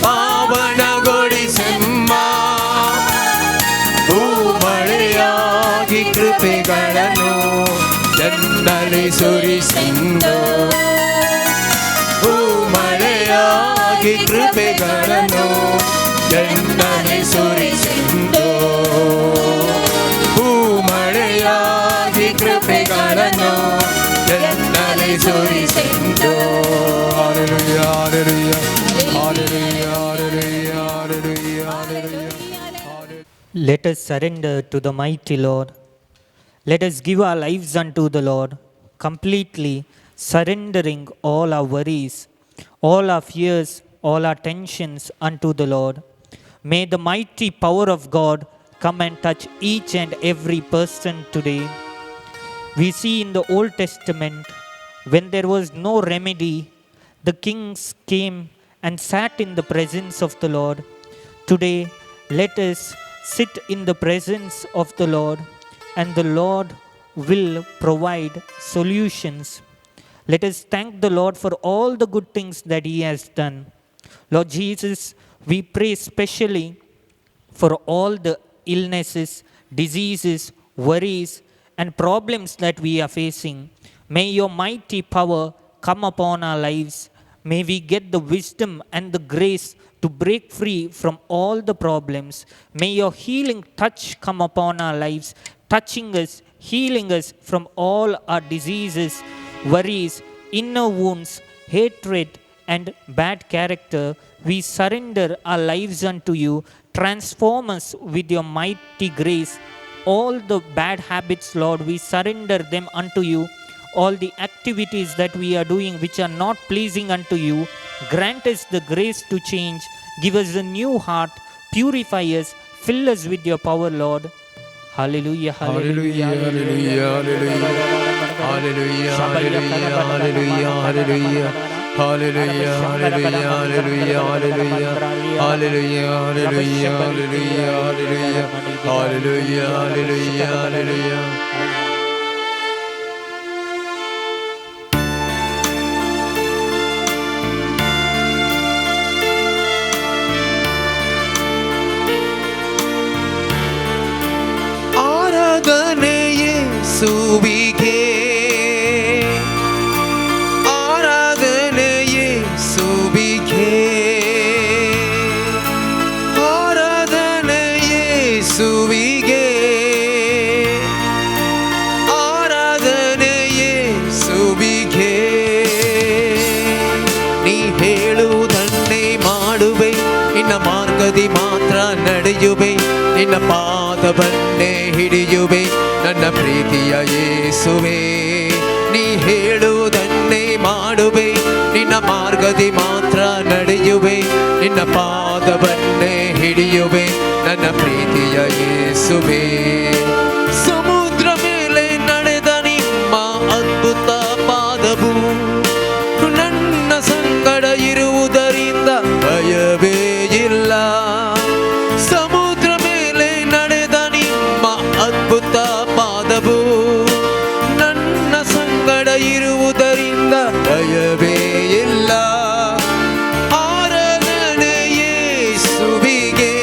ಪಾವನಗೊಳಿಸೆಮ್ಮ. ಹೂಮಳೆಯಾಗಿ ಕೃಪೆಗಳನ್ನು ಎನ್ನಲ್ಲಿ ಸುರಿಸೆಂದು, ಹೂಮಳೆಯಾಗಿ ಕೃಪೆಗಳನ್ನು ಎನ್ನಲಿ ಸುರಿಸೆಂದು, ಹೂಮಳೆಯಾಗಿ ಕೃಪೆಗಳನ್ನು ಎನ್ನಲಿ ಸುರಿಸೆಂದು. Hallelujah, hallelujah, hallelujah, hallelujah, hallelujah, hallelujah. Let us surrender to the mighty Lord. Let us give our lives unto the Lord, completely surrendering all our worries, all our fears, all our tensions unto the Lord. May the mighty power of God come and touch each and every person today. We see in the Old Testament, when there was no remedy, the kings came and sat in the presence of the Lord. Today, let us sit in the presence of the Lord, and the Lord will provide solutions. Let us thank the Lord for all the good things that He has done. Lord Jesus, we pray specially for all the illnesses, diseases, worries, and problems that we are facing. May your mighty power come upon our lives. May we get the wisdom and the grace to break free from all the problems. May your healing touch come upon our lives, touching us, healing us from all our diseases, worries, inner wounds, hatred, and bad character. We surrender our lives unto you. Transform us with your mighty grace. All the bad habits, Lord, we surrender them unto you. All the activities that we are doing which are not pleasing unto you, grant us the grace to change. Give us a new heart. Purify us. Fill us with your power, Lord. Hallelujah. Hallelujah, hallelujah, hallelujah, hallelujah, hallelujah, hallelujah, hallelujah, hallelujah, hallelujah, hallelujah, hallelujah, hallelujah, hallelujah, hallelujah, hallelujah, hallelujah, hallelujah. ಆರಾಧನೆ ಯೇಸುವಿಗೆ, ಆರಾಧನೆ ಯೇಸುವಿಗೆ, ಆರಾಧನೆ ಯೇಸುವಿಗೆ, ಆರಾಧನೆ ಯೇಸುವಿಗೆ. ನೀ ಹೇಳುವುದನ್ನೇ ಮಾಡುವೆ, ನಿನ್ನ ಮಾರ್ಗದಿ ಮಾತ್ರ ನಡೆಯುವೆ, ನಿನ್ನ ಪಾದವನ್ನೇ ಹಿಡಿಯುವೆ, ನನ್ನ ಪ್ರೀತಿಯ ಯೇಸುವೆ. ನೀ ಹೇಳುವುದನ್ನೇ ಮಾಡುವೆ, ನಿನ್ನ ಮಾರ್ಗದಿ ಮಾತ್ರ ನಡೆಯುವೆ, ನಿನ್ನ ಪಾದವನ್ನೇ ಹಿಡಿಯುವೆ, ನನ್ನ ಪ್ರೀತಿಯ ಯೇಸುವೆ. ಸಮುದ್ರ ಮೇಲೆ ನಡೆದ ನಿಮ್ಮ ಅದ್ಭುತ ಪಾದವು ನನ್ನ ಸಂಗಡ ಇರುವುದರಿಂದ ಭಯವೇ ಇಲ್ಲ. ಸಮುದ್ರ ಮೇಲೆ ನಡೆದ ನಿಮ್ಮ ಅದ್ಭುತ ಪಾದವು ನನ್ನ ಸಂಗಡ ಇರುವುದರಿಂದ ಭಯವೇ ಇಲ್ಲ. ಆರಾಧನೆ ಯೇಸುವಿಗೆ,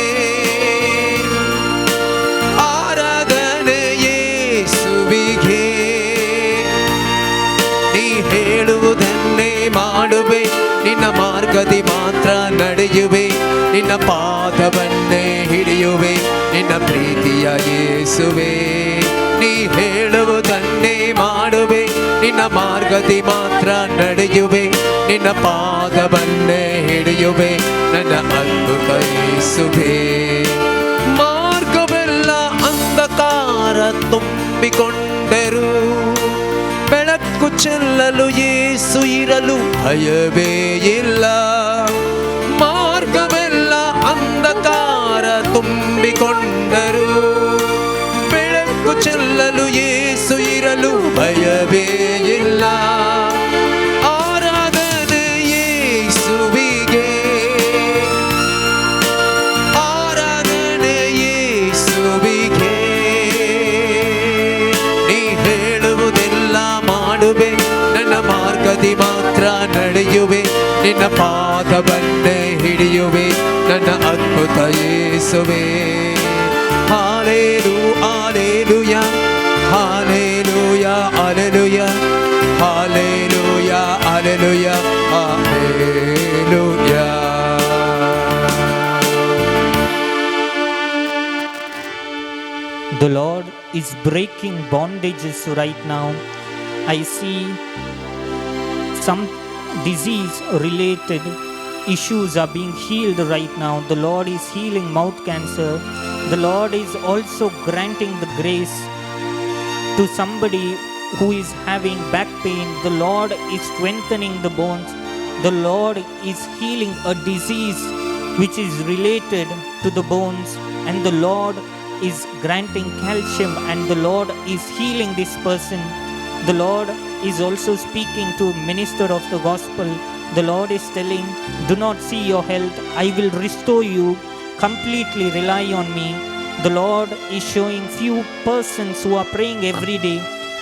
ಆರಾಧನೆ ಯೇಸುವಿಗೆ. ನೀ ಹೇಳುವುದನ್ನೇ ಮಾಡುವೆ, ನಿನ್ನ ಮಾರ್ಗದಿ ಮಾತ್ರ ನಡೆಯುವೆ, ನಿನ್ನ ಪಾದವನ್ನೇ ಹಿಡಿಯುವೆ, ನಿನ್ನ ಪ್ರೀತಿಯ ಯೇಸುವೆ. ನೀ ಹೇಳುವುದನ್ನೇ ಮಾಡುವೆ, ನಿನ್ನ ಮಾರ್ಗದಿ ಮಾತ್ರ ನಡೆಯುವೆ, ನಿನ್ನ ಪಾದವನ್ನೇ ಹಿಡಿಯುವೆ, ನನ್ನ ಅದ್ಭುತ ಯೇಸುವೆ. ಮಾರ್ಗವೆಲ್ಲ ಅಂಧಕಾರ ತುಂಬಿಕೊಂಡರು, ಬೆಳಕು ಚೆಲ್ಲಲು ಯೇಸು ಇರಲು ಭಯವೇ ಇಲ್ಲ. ಮಾರ್ಗವೆಲ್ಲ ಅಂಧಕಾರ ತುಂಬಿಕೊಂಡರು, ಬೆಳಕು ಚೆಲ್ಲಲು ಯೇಸು ಇರಲು ಭಯವೇ ಇಲ್ಲ. ಆರಾಧನೆ ಯೇಸುವಿಗೆ, ಆರಾಧನೆ ಯೇಸುವಿಗೆ. ನೀ ಹೇಳುವುದೆಲ್ಲ ಮಾಡುವೆ, ನನ್ನ ಮಾರ್ಗದಿ ಮಾತ್ರ ನಡೆಯುವೆ, ನಿನ್ನ ಪಾದವನ್ನೇ ಹಿಡಿಯುವೆ, ನನ್ನ ಅದ್ಭುತ ಯೇಸುವೆ. ಹಾಲೇಲು hallelujah, hallelujah hallelujah, hallelujah hallelujah hallelujah. is breaking bondages right now. I see some disease related issues are being healed right now. The Lord is healing mouth cancer. The Lord is also granting the grace to somebody who is having back pain. The Lord is strengthening the bones. The Lord is healing a disease which is related to the bones, and the Lord is granting calcium, and the Lord is healing this person. The Lord is also speaking to minister of the gospel. The Lord is telling, do not see your health, I will restore you completely, rely on me. The Lord is showing few persons who are praying every day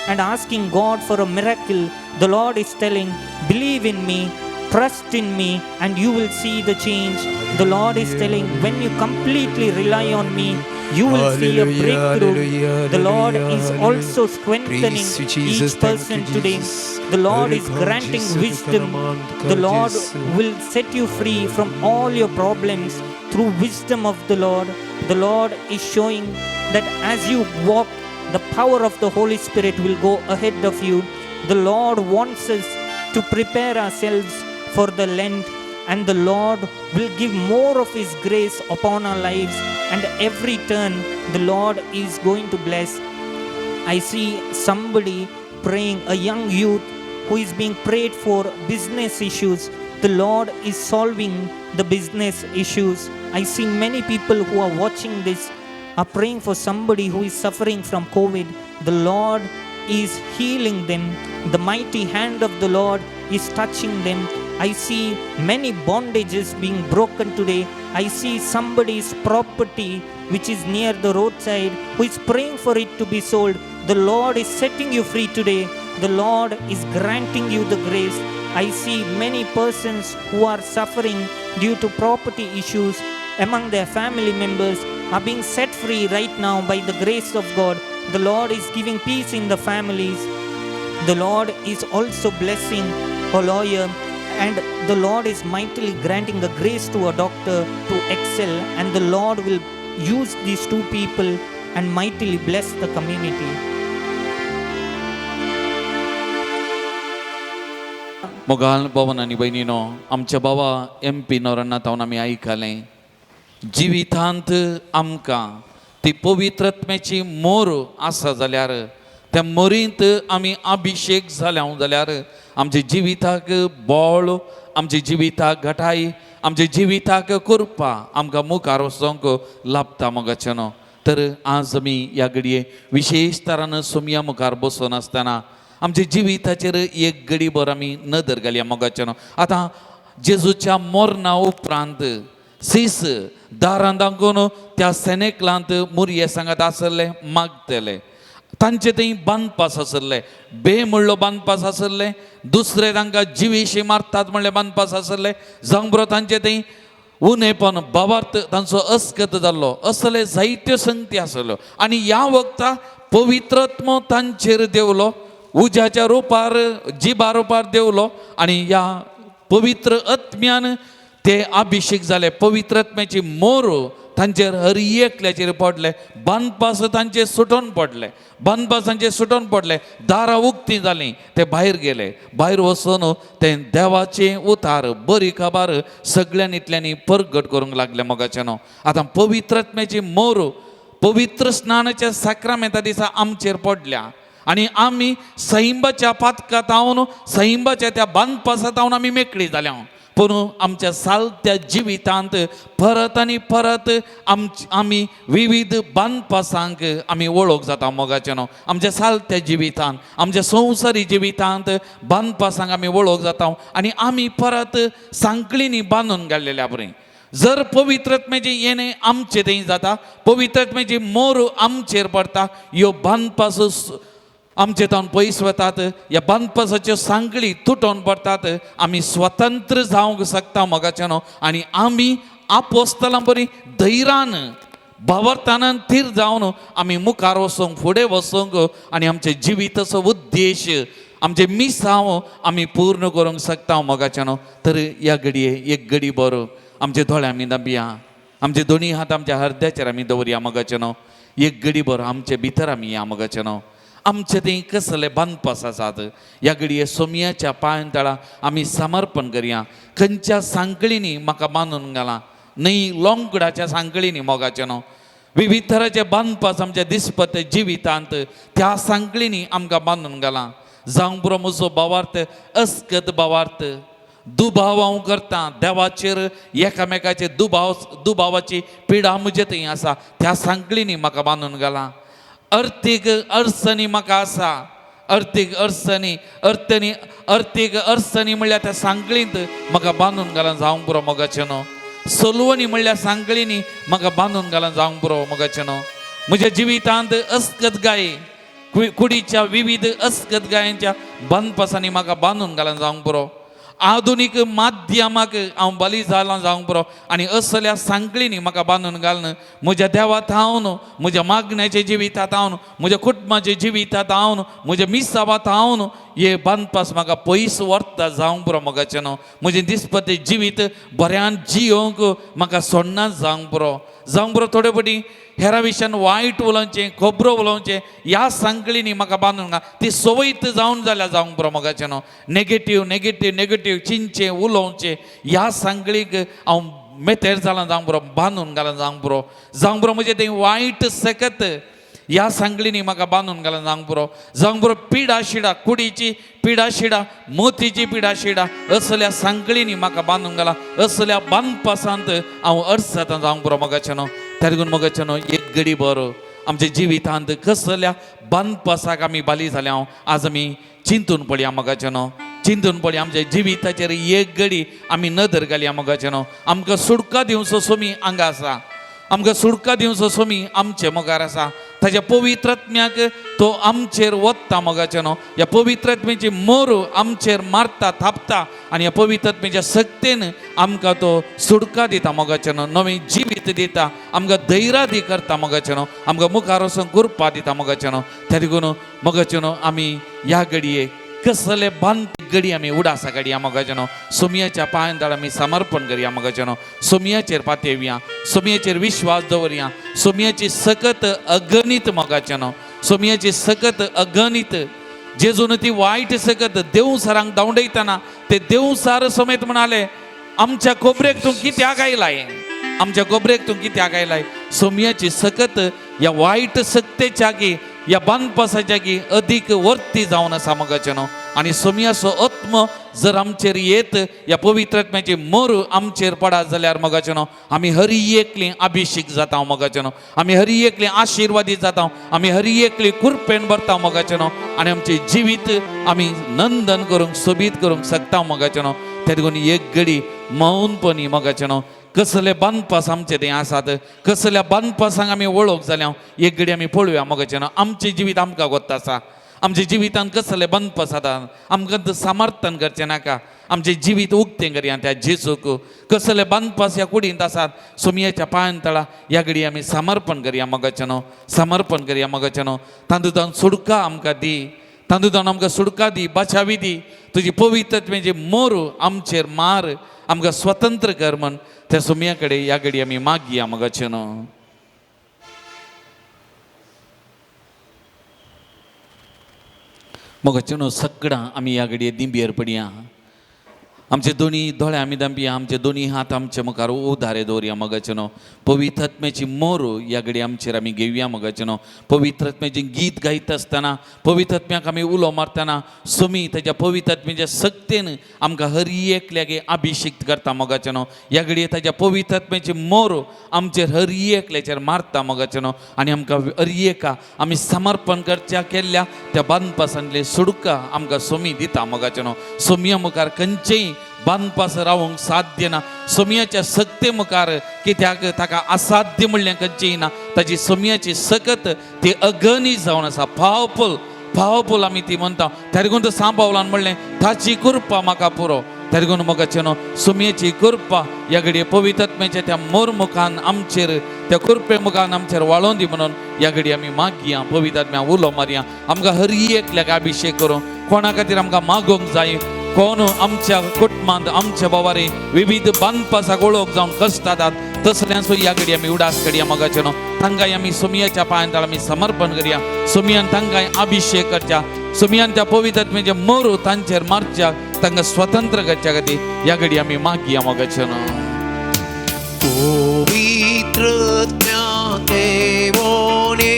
and asking God for a miracle. The Lord is telling, believe in me, trust in me, and you will see the change. The Lord is telling, when you completely rely on me, you will see a Hallelujah, breakthrough. hallelujah, The Lord hallelujah, is hallelujah. also strengthening Praise you, Jesus. each Thank you, person today. Jesus. The Lord is Hallelujah, granting Jesus. wisdom. The Lord will set you free from all your problems through wisdom of the Lord. The Lord is showing that as you walk, the power of the Holy Spirit will go ahead of you. The Lord wants us to prepare ourselves for the Lent, and the Lord will give more of His grace upon our lives, and every turn the Lord is going to bless. I see somebody praying, a young youth who is being prayed for business issues. The Lord is solving the business issues. I see many people who are watching this are praying for somebody who is suffering from COVID. The Lord is healing them. The mighty hand of the Lord is touching them. I see many bondages being broken today. I see somebody's property which is near the roadside who is praying for it to be sold. The Lord is setting you free today. The Lord is granting you the grace. I see many persons who are suffering due to property issues among their family members are being set free right now by the grace of God. The Lord is giving peace in the families. The Lord is also blessing a lawyer, and the Lord is mightily granting the grace to a doctor to excel, and the Lord will use these two people and mightily bless the community. मोगाल भवन आनी भयणीनो, आमच्या बाबा M P नोरन्ना तावन आमी आयकलें, जिवितांत आमकां ती पवित्रत्म्याची मोर आसा जाल्यार त्या मोरींत आमी अभिशेक जाल्या जाल्यार आमच्या जिविताक बळ, आमच्या जिविताक घटाय, आमच्या जिविताक कृपा आमकां मुखार वचोंक लाभता मोगाचें न्हू. तर आज आमी ह्या घडये विशेश तरान सोमया मुखार बसून आसतना आमच्या जिविताचेर एक घडीभर आमी नदर घालया मोगाचें न्हू. आतां जेजूच्या मरणा उपरांत सीस दारां दाखोवन त्या सेनेकलांत मुरये सांगात आसले मागतले, तांचे थंय बांदपास आसले, बे म्हणलो बांदपास आसले, दुसरे तांकां जिवीशी मारतात म्हणले बांदपास आसले, जावं बरो तांचे थंय उणेपण बाबार्थ तांचो अस्कत जाल्लो, असले जायत्यो संगती आसल्यो. आनी ह्या वखता पवित्रत्म तांचेर देंवलो, उज्याच्या रुपार जिबा रुपार देंवलो आनी ह्या पवित्र आत्म्यान ते अभिशेक जाले. पवित्र आत्म्याची मोर तांचेर हर एकल्याचेर पडले, बांदपास तांचे सुटोन पडले, बांदपास तांचे सुटोन पडले, दारां उक्तीं जालीं, ते भायर गेले. भायर वचून ते देवाचें उतार बरी खबर सगळ्यांनी इतल्यांनी परगट करूंक लागले मोगाचें न्हू. आतां पवित्र आत्म्याची मोर पवित्र स्नानाच्या साक्रामेंता दिसा आमचेर पडल्या आनी आमी सैंबाच्या पातकांत हावन सैंबाच्या त्या बांदपासांत हावन आमी मेकळी जाल्या. पूण आमच्या सालत्या जिवितांत परत आनी परत आमी विविध बांदपासांक आमी वळख जाता मोगाचें न्हू. आमच्या सालत्या जिवितांत, आमच्या संवसारी जिवितांत बांदपासांक आमी वळख जाता आनी आमी परत सांकळींनी बांदून घाल्लेल्या बरी. जर पवित्रत्म्याचें येणें आमचें थंय जाता, पवित्रत्म्याची मोर आमचेर पडटा, ह्यो बांदपास आमचे तावन पयस वतात, ह्या बांदपासाच्यो सांगळी तुटोवन पडटात, आमी स्वतंत्र जावंक शकता मोगाचें न्हू. आनी आमी आपोस्तलां बरी धैर्यान भावार्थान थीर जावन आमी मुखार वचूंक, फुडें वचूंक आनी आमच्या जिविताचो उद्देश, आमचें मिसांव आमी पूर्ण करूंक शकता मोगाचें न्हू. तर ह्या घडये एक घडी बरो आमचे दोळे आमी दाबया, आमचे दोनी हात आमच्या हरद्याचेर आमी दवरया मोगाचें न्हू. एक घडीभर आमचे भितर आमी या मोगाचें न्हू. आमचे थंय कसले बांदपास आसात ह्या घडये सोमयाच्या पांयां तळा आमी समर्पण करया. खंयच्या सांकळींनी म्हाका बांदून घाला न्हय लोंगडाच्या सांकळींनी मोगाचें न्हू. विविध तराचे बांदपास आमच्या दिसपत जिवितांत त्या सांकळींनी आमकां बांदून घाला. जावं पुरो म्हजो भावार्थ अस्कत भावार्थ दुबाव हांव करता देवाचेर एकामेकाचे दुबावाची पिडा म्हजे थंय आसा त्या सांकळींनी म्हाका बांदून घाला. अर्थीक अडचणी म्हाका आसा अर्थीक अडचणी अर्थणी अर्थीक अडचणी म्हणल्यार त्या सांकळींत म्हाका बांदून घाला जावंक पुरो मोगाचें न्हू. सलवणी म्हणल्यार सांकळींनी म्हाका बांदून घाला जावंक पुरो मोगाचें न्हू. म्हज्या जिवितांत अस्कत गाय कुडीच्या विविध अस्कत गायांच्या बांदपासांनी म्हाका बांदून घाला जावंक पुरो. आधुनीक माध्यमाक हांव बली जालां जावंक पुरो आनी असल्या सांकळींनी म्हाका बांदून घालून म्हज्या देवात हांव म्हज्या मागण्याच्या जिवितात हांव म्हज्या कुटुंबाच्या जिवितात हांव म्हज्या मिसावात हांव हे बांदपास म्हाका पयस व्हरता जावंक पुरो मोगाचें न्हू. म्हजें दिसपतें जिवीत बऱ्यान जियोवंक म्हाका सोडना जावंक पुरो जावंक पुरो. थोडे फावटी हेरा विशयान वायट उलोवचें खबरो उलोवचें ह्या सांकळींनी म्हाका बांदून घाल ती संवयत जावन जाल्या जावंक पुरो मोगाचें न्हू. नेगेटीव नेगेटीव नेगेटीव चिंतचें उलोवचें ह्या सांकळीक हांव मेतेर जालां जावंक पुरो बांदून घालां जावंक पुरो जावंक पुरो. म्हजें तें वायट सकत ह्या सांकळींनी म्हाका बांदून घालां जावंक पुरो जावंक पुरो. पिडा शिडा कुडीची पिडा शिडा मोतीची पिडा शिडा असल्या सांकळींनी म्हाका बांदून घाला असल्या बांदपासांत हांव अडचतां जावंक पुरो मोगाचें न्हू. त्या देखून मोगाचें न्हू एक घडी बरो आमच्या जिवितांत कसल्या बांदपासाक आमी बाली जाल्या हांव आज आमी चिंतून पळया मोगाचें न्हू. चिंतून पळया आमच्या जिविताचेर एक घडी आमी नदर घालया मोगाचें न्हू. आमकां सुटका दिवचो सोमी हांगा आसा आमकां सुटका दिवचो सोमी आमचे मुखार आसा. ताच्या पवित्रत्म्याक तो आमचेर वता मोगाचें न्हू. ह्या पवित्रत्म्याची मोर आमचेर मारता थापता आनी ह्या पवित्रत्म्याच्या सक्तेन आमकां तो सुटका दिता मोगाचें न्हू. नवें जिवीत दिता आमकां धैर्यादी करता मोगाचें न्हू. आमकां मुखार वचून कृपा दिता मोगाचें न्हू. त्या देखून मोगाचें न्हू आमी ह्या घडये कसले बांद घडी आमी उडासा घडया मोगाचें न्हू. सोमयाच्या पांयां तळा आमी समर्पण करया मोगाचें न्हू. सोमयाचेर पातेवया सोमयाचेर विश्वास दवरया. सोमयाची सकत अगणीत मोगाचें न्हू. सोमयाची सकत अगणीत जेजून ती वायट सकत देवसारांक धांवडयतना ते देवसार समेत म्हणाले आमच्या कोबरेक तूं कित्याक आयलाय आमच्या गोबरेक तूं कित्याक आयलाय. सोमयाची सकत ह्या वायट सक्तेच्या गी ह्या बांदपासाच्या गी अदीक वर्ती जावन आसा मोगाचें न्हू. आनी सोमयाचो आत्म जर आमचेर येत ह्या पवित्र आत्म्याची मोर आमचेर पडत जाल्यार मोगाचें न्हू आमी हरी एकली अभिषेक जाता मोगाचें न्हू. आमी हरी एकली आशिर्वादी जाता आमी हरी एकली कुरपेन भरता मोगाचें न्हू. आनी आमचें जिवीत आमी नंदन करूंक सोबीत करूंक शकता मोगाचें न्हू. त्या देखून एक घडी मौनपणी मोगाचें न्हू कसले बांदपास आमचे थंय आसात कसल्या बांदपासांक आमी वळख जाल्या एक घडी आमी पळोवया मोगाचें न्हू. आमचें जिवीत आमकां गोत्त आसा आमच्या जिवितांत कसले बांदपास आसात आमकां समर्थन करचें नाका आमचें जिवीत उक्तें करया त्या जेजूक. कसले बांदपास ह्या कुडींत आसात सोमयाच्या पांयां तळा ह्या घडी आमी समर्पण करया मोगाचें न्हू. समर्पण करया मोगाचें न्हू. तातूंत सुटका आमकां दी तातूंत आमकां सुटका दी बचावी दी तुजी पवित्रत्वाची मोर आमचेर मार आमकां स्वतंत्र कर म्हण त्या सोमया कडेन ह्या घडी आमी मागया मोगाचें न्हू. मोगाचें न्हू सगळां आमी ह्या घडये दिंबयेर पडया आमचे दोनी दोळे आमी दांपया आमचे दोनी हात आमचे मुखार उदारे दवरया मोगाचें न्हू. पवित्र आत्म्याची मोर ह्या घडी आमचेर आमी घेवया मोगाचें न्हू. पवित्र आत्म्याचें गीत गायता आसतना पवित्र आत्म्याक आमी उलो मारतना सोमी ताच्या पवित्र आत्म्याच्या सक्तेन आमकां हर एकल्याक अभिषेक करता मोगाचें न्हू. ह्या घडये ताच्या पवित्र आत्म्याची मोर आमचेर हर एकल्याचेर मारता मोगाचें न्हू. आनी आमकां हर एका आमी समर्पण करच्या केल्ल्या त्या बांदपासांतले सुडका आमकां सोमी दिता मोगाचें न्हू. सोमया मुखार खंयचेय बांदपास रावंक साध्य ना सोमयाच्या सक्ते मुखार कित्याक ताका असाध्य म्हणलें खंयचेय ना. ताची सोमयाची सकत ती अगणी जावन आसा पावफुल पावफुल आमी ती म्हणटा. त्या देखून तो सांबावलान म्हणलें ताची कृपा म्हाका पुरो. त्या देखून मोगाचें न्हू सोमयेची कृपा ह्या घडये पवित्र आत्म्याच्या त्या मोर मुखान आमचेर त्या कृपे मुखान आमचेर वाळोवन दी म्हणून ह्या घडये आमी मागया पवित्र आत्म्या उलो मारया आमकां हर एकल्याक अभिषेक करूं. कोणा खातीर आमकां मागोवंक जाय कोण आमच्या कुटुंबांत आमच्या बाबारी विविध बांदपासाक वळख जावन कश्टातात तसल्यांचो ह्या घडी आमी उडास करया मोगाचे न्हू. तांकांय आमी सोमयाच्या पांयान आमी समर्पण करया. सोमयान तांकांय अभिषेक करच्या. सोमयान त्या पवित्र आत्म्याचे मोरू तांचेर मारच्या, तांकां स्वतंत्र करच्या खातीर ह्या घडी आमी मागया मोगाचे न्हू. पवित्र देवोने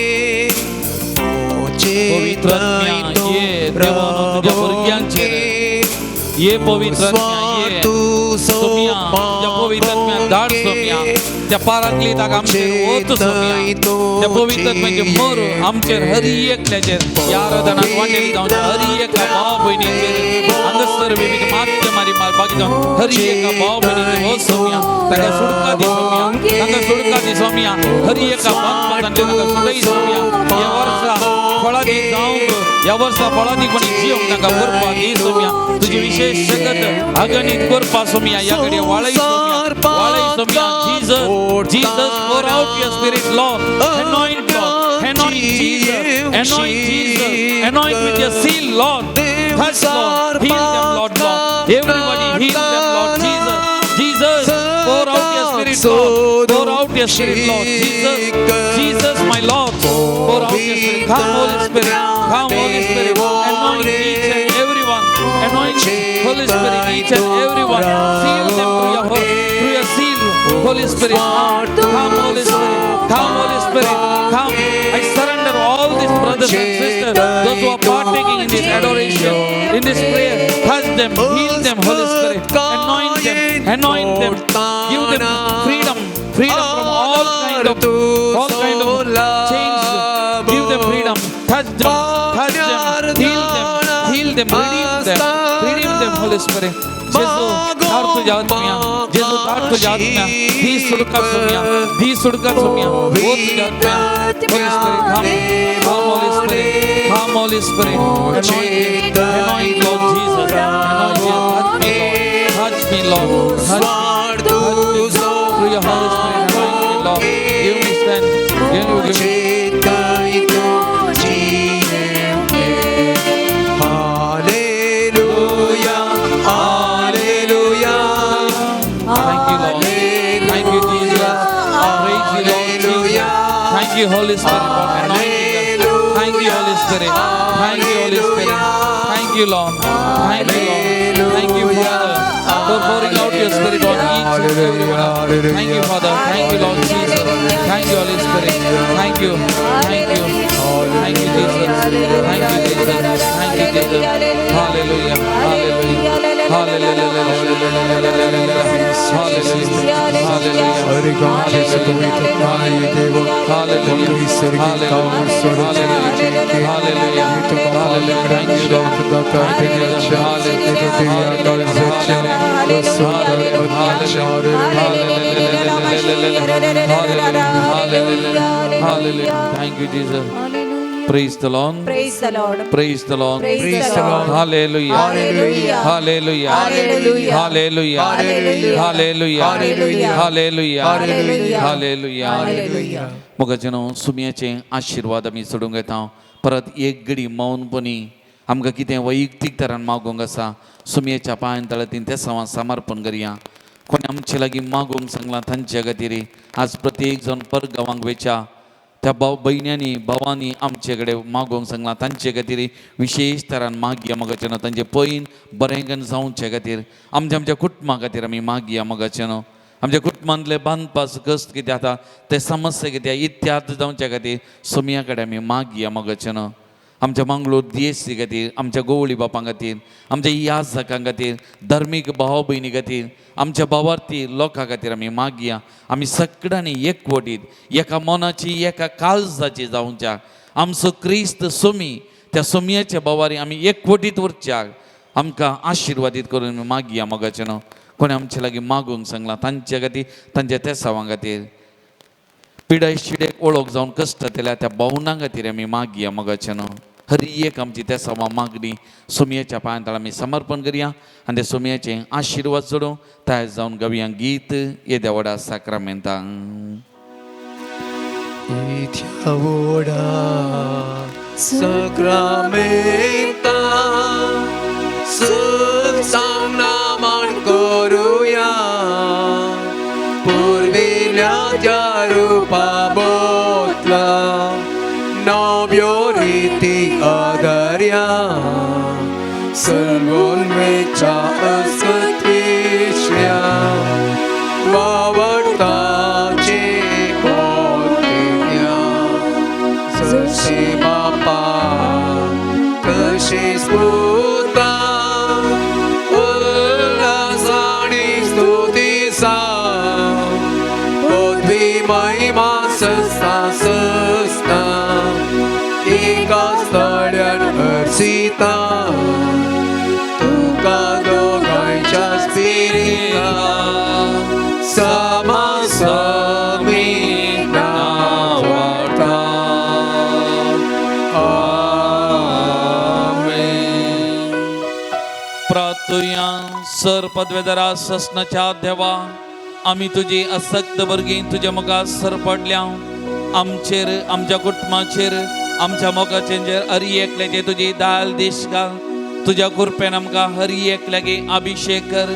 पवित्र आत्म्या ये देवानो तुज्या भुरग्यांचेर ये पवित्र आत्म्या ये सोमया तुज्या पवित्र आत्म्या धाड सोमया. त्या पाराक्लिताक आमचेर ओत सोमया. त्या पवित्र आत्म्याचे मोर आमचेर हर एकल्याचेर ह्या आराधनाक वांटेल जावन हर एका भाव भयणीचेर हांगासर विविध माध्यमारी बाकी जावन हर एका भाव भयणीचेर हो सोमया. ताका सुटका दी सोमया, ताका सुटका दी सोमया. हर एका बांदपांतल्यान ताका सुटय सोमया. ह्या वर्सा फळादीक जावंक, ह्या वर्सा फळादीकपणी जिवंक ताका करपा दी सोमया. तुजी विशेष शकत अगणीत करपा सोमया. ह्या कडे वाळय Somaiya, वाळय Somaiya. Jesus, Jesus, pour out your spirit, Lord. Anoint, Lord. Anoint Jesus. Anoint Jesus. Anoint with your seal, Lord. Touch, Lord. Heal them, Lord, Lord. Everybody heal them, Lord. Jesus, Jesus, pour out your spirit, Lord. Pour out your spirit, Lord. Jesus, Jesus, my Lord. Pour out your spirit. Come, Holy Spirit. Come, Holy Spirit. Anoint each and everyone. Anoint Holy Spirit, each and everyone. Seal them through your through your seal. Holy Spirit, come, come, Holy Spirit, come, Holy Spirit, come. I surrender all these brothers and sisters, those who are partaking in this adoration, in this prayer. Touch them, heal them, Holy Spirit. Anoint them, anoint them. Give them freedom, freedom from all kind of chains. Give them freedom. Touch them, heal them, redeem them, Holy Spirit. जेजू धाड तुझ्या आत्म्या, जेजू धाड तुझ्या आत्म्या. दी सुटका सोमया, दी सुटका सोमया. ओ तुझ्या आत्म्या. Holy Spirit, come, come, Holy Spirit, come, Holy Spirit. Anoint, anoint, Lord Jesus. Anoint, touch me, Lord. Touch me, Lord. Touch me, touch me. Through your Holy Spirit, anoint me, Lord. Give me strength. Give me, give me. Thank you, Holy Spirit, for anointing us. Thank you, Holy Spirit. Thank you, Holy Spirit. Thank you, Lord. Thank you, Lord. Thank you, Father, for pouring out your Spirit on each and every one. Thank you, Father. Thank you, Lord Jesus. Thank you, Holy Spirit. Thank you. Thank you. Thank you, Jesus. Thank you, Jesus. Thank you, Jesus. Hallelujah. Hallelujah. Hallelujah. Hallelujah. Hallelujah. Thank you, Jesus. Praise the Lord. Praise the Lord. Praise the Lord. Praise the Lord. Hallelujah. Hallelujah. Hallelujah. Hallelujah. Hallelujah. Hallelujah. Hallelujah. Hallelujah. Hallelujah. Hallelujah. Hallelujah. मोगाचे न्हू सुमयाचे आशिर्वाद आमी सोडूंक येता. परत एक घडी मौनपणी आमकां कितें वैयक्तीक तरान मागूंक आसा सुमयेच्या पांयान तळतीन ते सवां समर्पण करया. कोणी आमचे लागीं मागूंक सांगलां तांच्या खातीर आज प्रत्येक जाण परगांवांक वेच्या त्या भाव भयण्यांनी भावांनी आमचे कडेन मागोवंक सांगलां तांचे खातीर विशेश तरान मागया मोगाचे न्हू. तांचे पयन बरें जावचे खातीर आमच्या आमच्या कुटुंबा खातीर आमी मागया मोगाचे न्हू. आमच्या कुटुंबांतले बांदपास कश्ट कितें आतां ते समस्या कितें इत्यार्थ जावच्या खातीर सोमया कडेन आमी मागया मोगाचे न्हू. आमच्या मंगळूर दियेसी खातीर, आमच्या गोवळी बापां खातीर, आमच्या याजकां खातीर, धर्मीक भाव भयणी खातीर, आमच्या भावार्थी लोकां खातीर आमी मागया. आमी सगळ्यांनी एकवटीत एका मनाची एका काळजाची जावच्या. आमचो क्रिस्त सोमी त्या सोमयाच्या भावारी आमी एकवटीत उरच्या. आमकां आशिर्वादीत करून आमी मागया मोगाचे न्हू. कोणी आमचे लागीं मागूंक सांगलां तांचे खातीर, तांच्या तेसावां खातीर, पिडाय शिडेक ओळख जावन कश्ट जातल्या त्या भावनां खातीर आमी मागया मोगाचे न्हू. हर एक आमची त्या सवा मागणी सोमयेच्या पांयां तळा आमी समर्पण करया आनी त्या सोमयेचे आशिर्वाद जोडूं तयार जावन गावया गीत येद्या व्हडा साक्रामेंतांक. येद्या व्हडा साक्रामेंता सुख सांगना मान करुया पुर्विल्ल्या दिल्या त्या रुपा बोतला नव्यो रिती आदर्या सर्वोन्मेच्या असत्विश्र्या वावडताचे पोतिया जशी बापा तशी स्फूर्ता उल्हासाणी स्तुतीसा पृथ्वी महिमा सस्ता सस्ता एका स्थळ्यान अर्सिता तुका दोगांयच्या स्पिरिता समा समी नावाडता. आमेन. प्रार्थुया. सर पदवेदरा ससनाच्या देवा, आमी तुजी असक्त भुरगीं तुज्या मुखार सर पडल्या. आमचेर, आमच्या कुटुंबाचेर, आमच्या मोगाचेर हरी एकल्याचे तुजी दाल देश घाल. तुज्या कृपेन आमकां हरी एकल्यागे अभिशेक कर.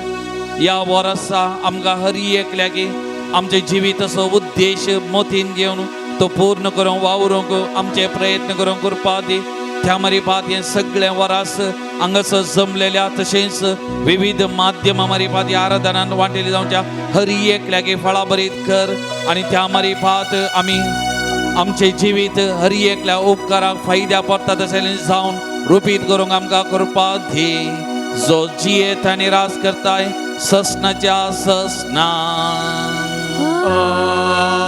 ह्या वर्सा आमकां हरी एकल्यागे आमचे जिविताचो उद्देश मोतीन घेवन तो पूर्ण करूंक वावरूंक आमचे प्रयत्न करूंक कृपा दी. त्या मारिफात हें सगळें वरास हांगासर जमलेल्या तशेंच विविध माध्यमां मारिफात ह्या आराधनान वांटेली जावच्या हरी एकल्यागे फळां बरीत कर आनी त्या मारिफात आमी आमचें जिवीत हरी एकल्या उपकाराक फायद्या पडटा तशें जावन रुपीत करूंक आमकां कृपा दी, जो जियेत आनी राज करताय ससनाच्या ससना. आमेन.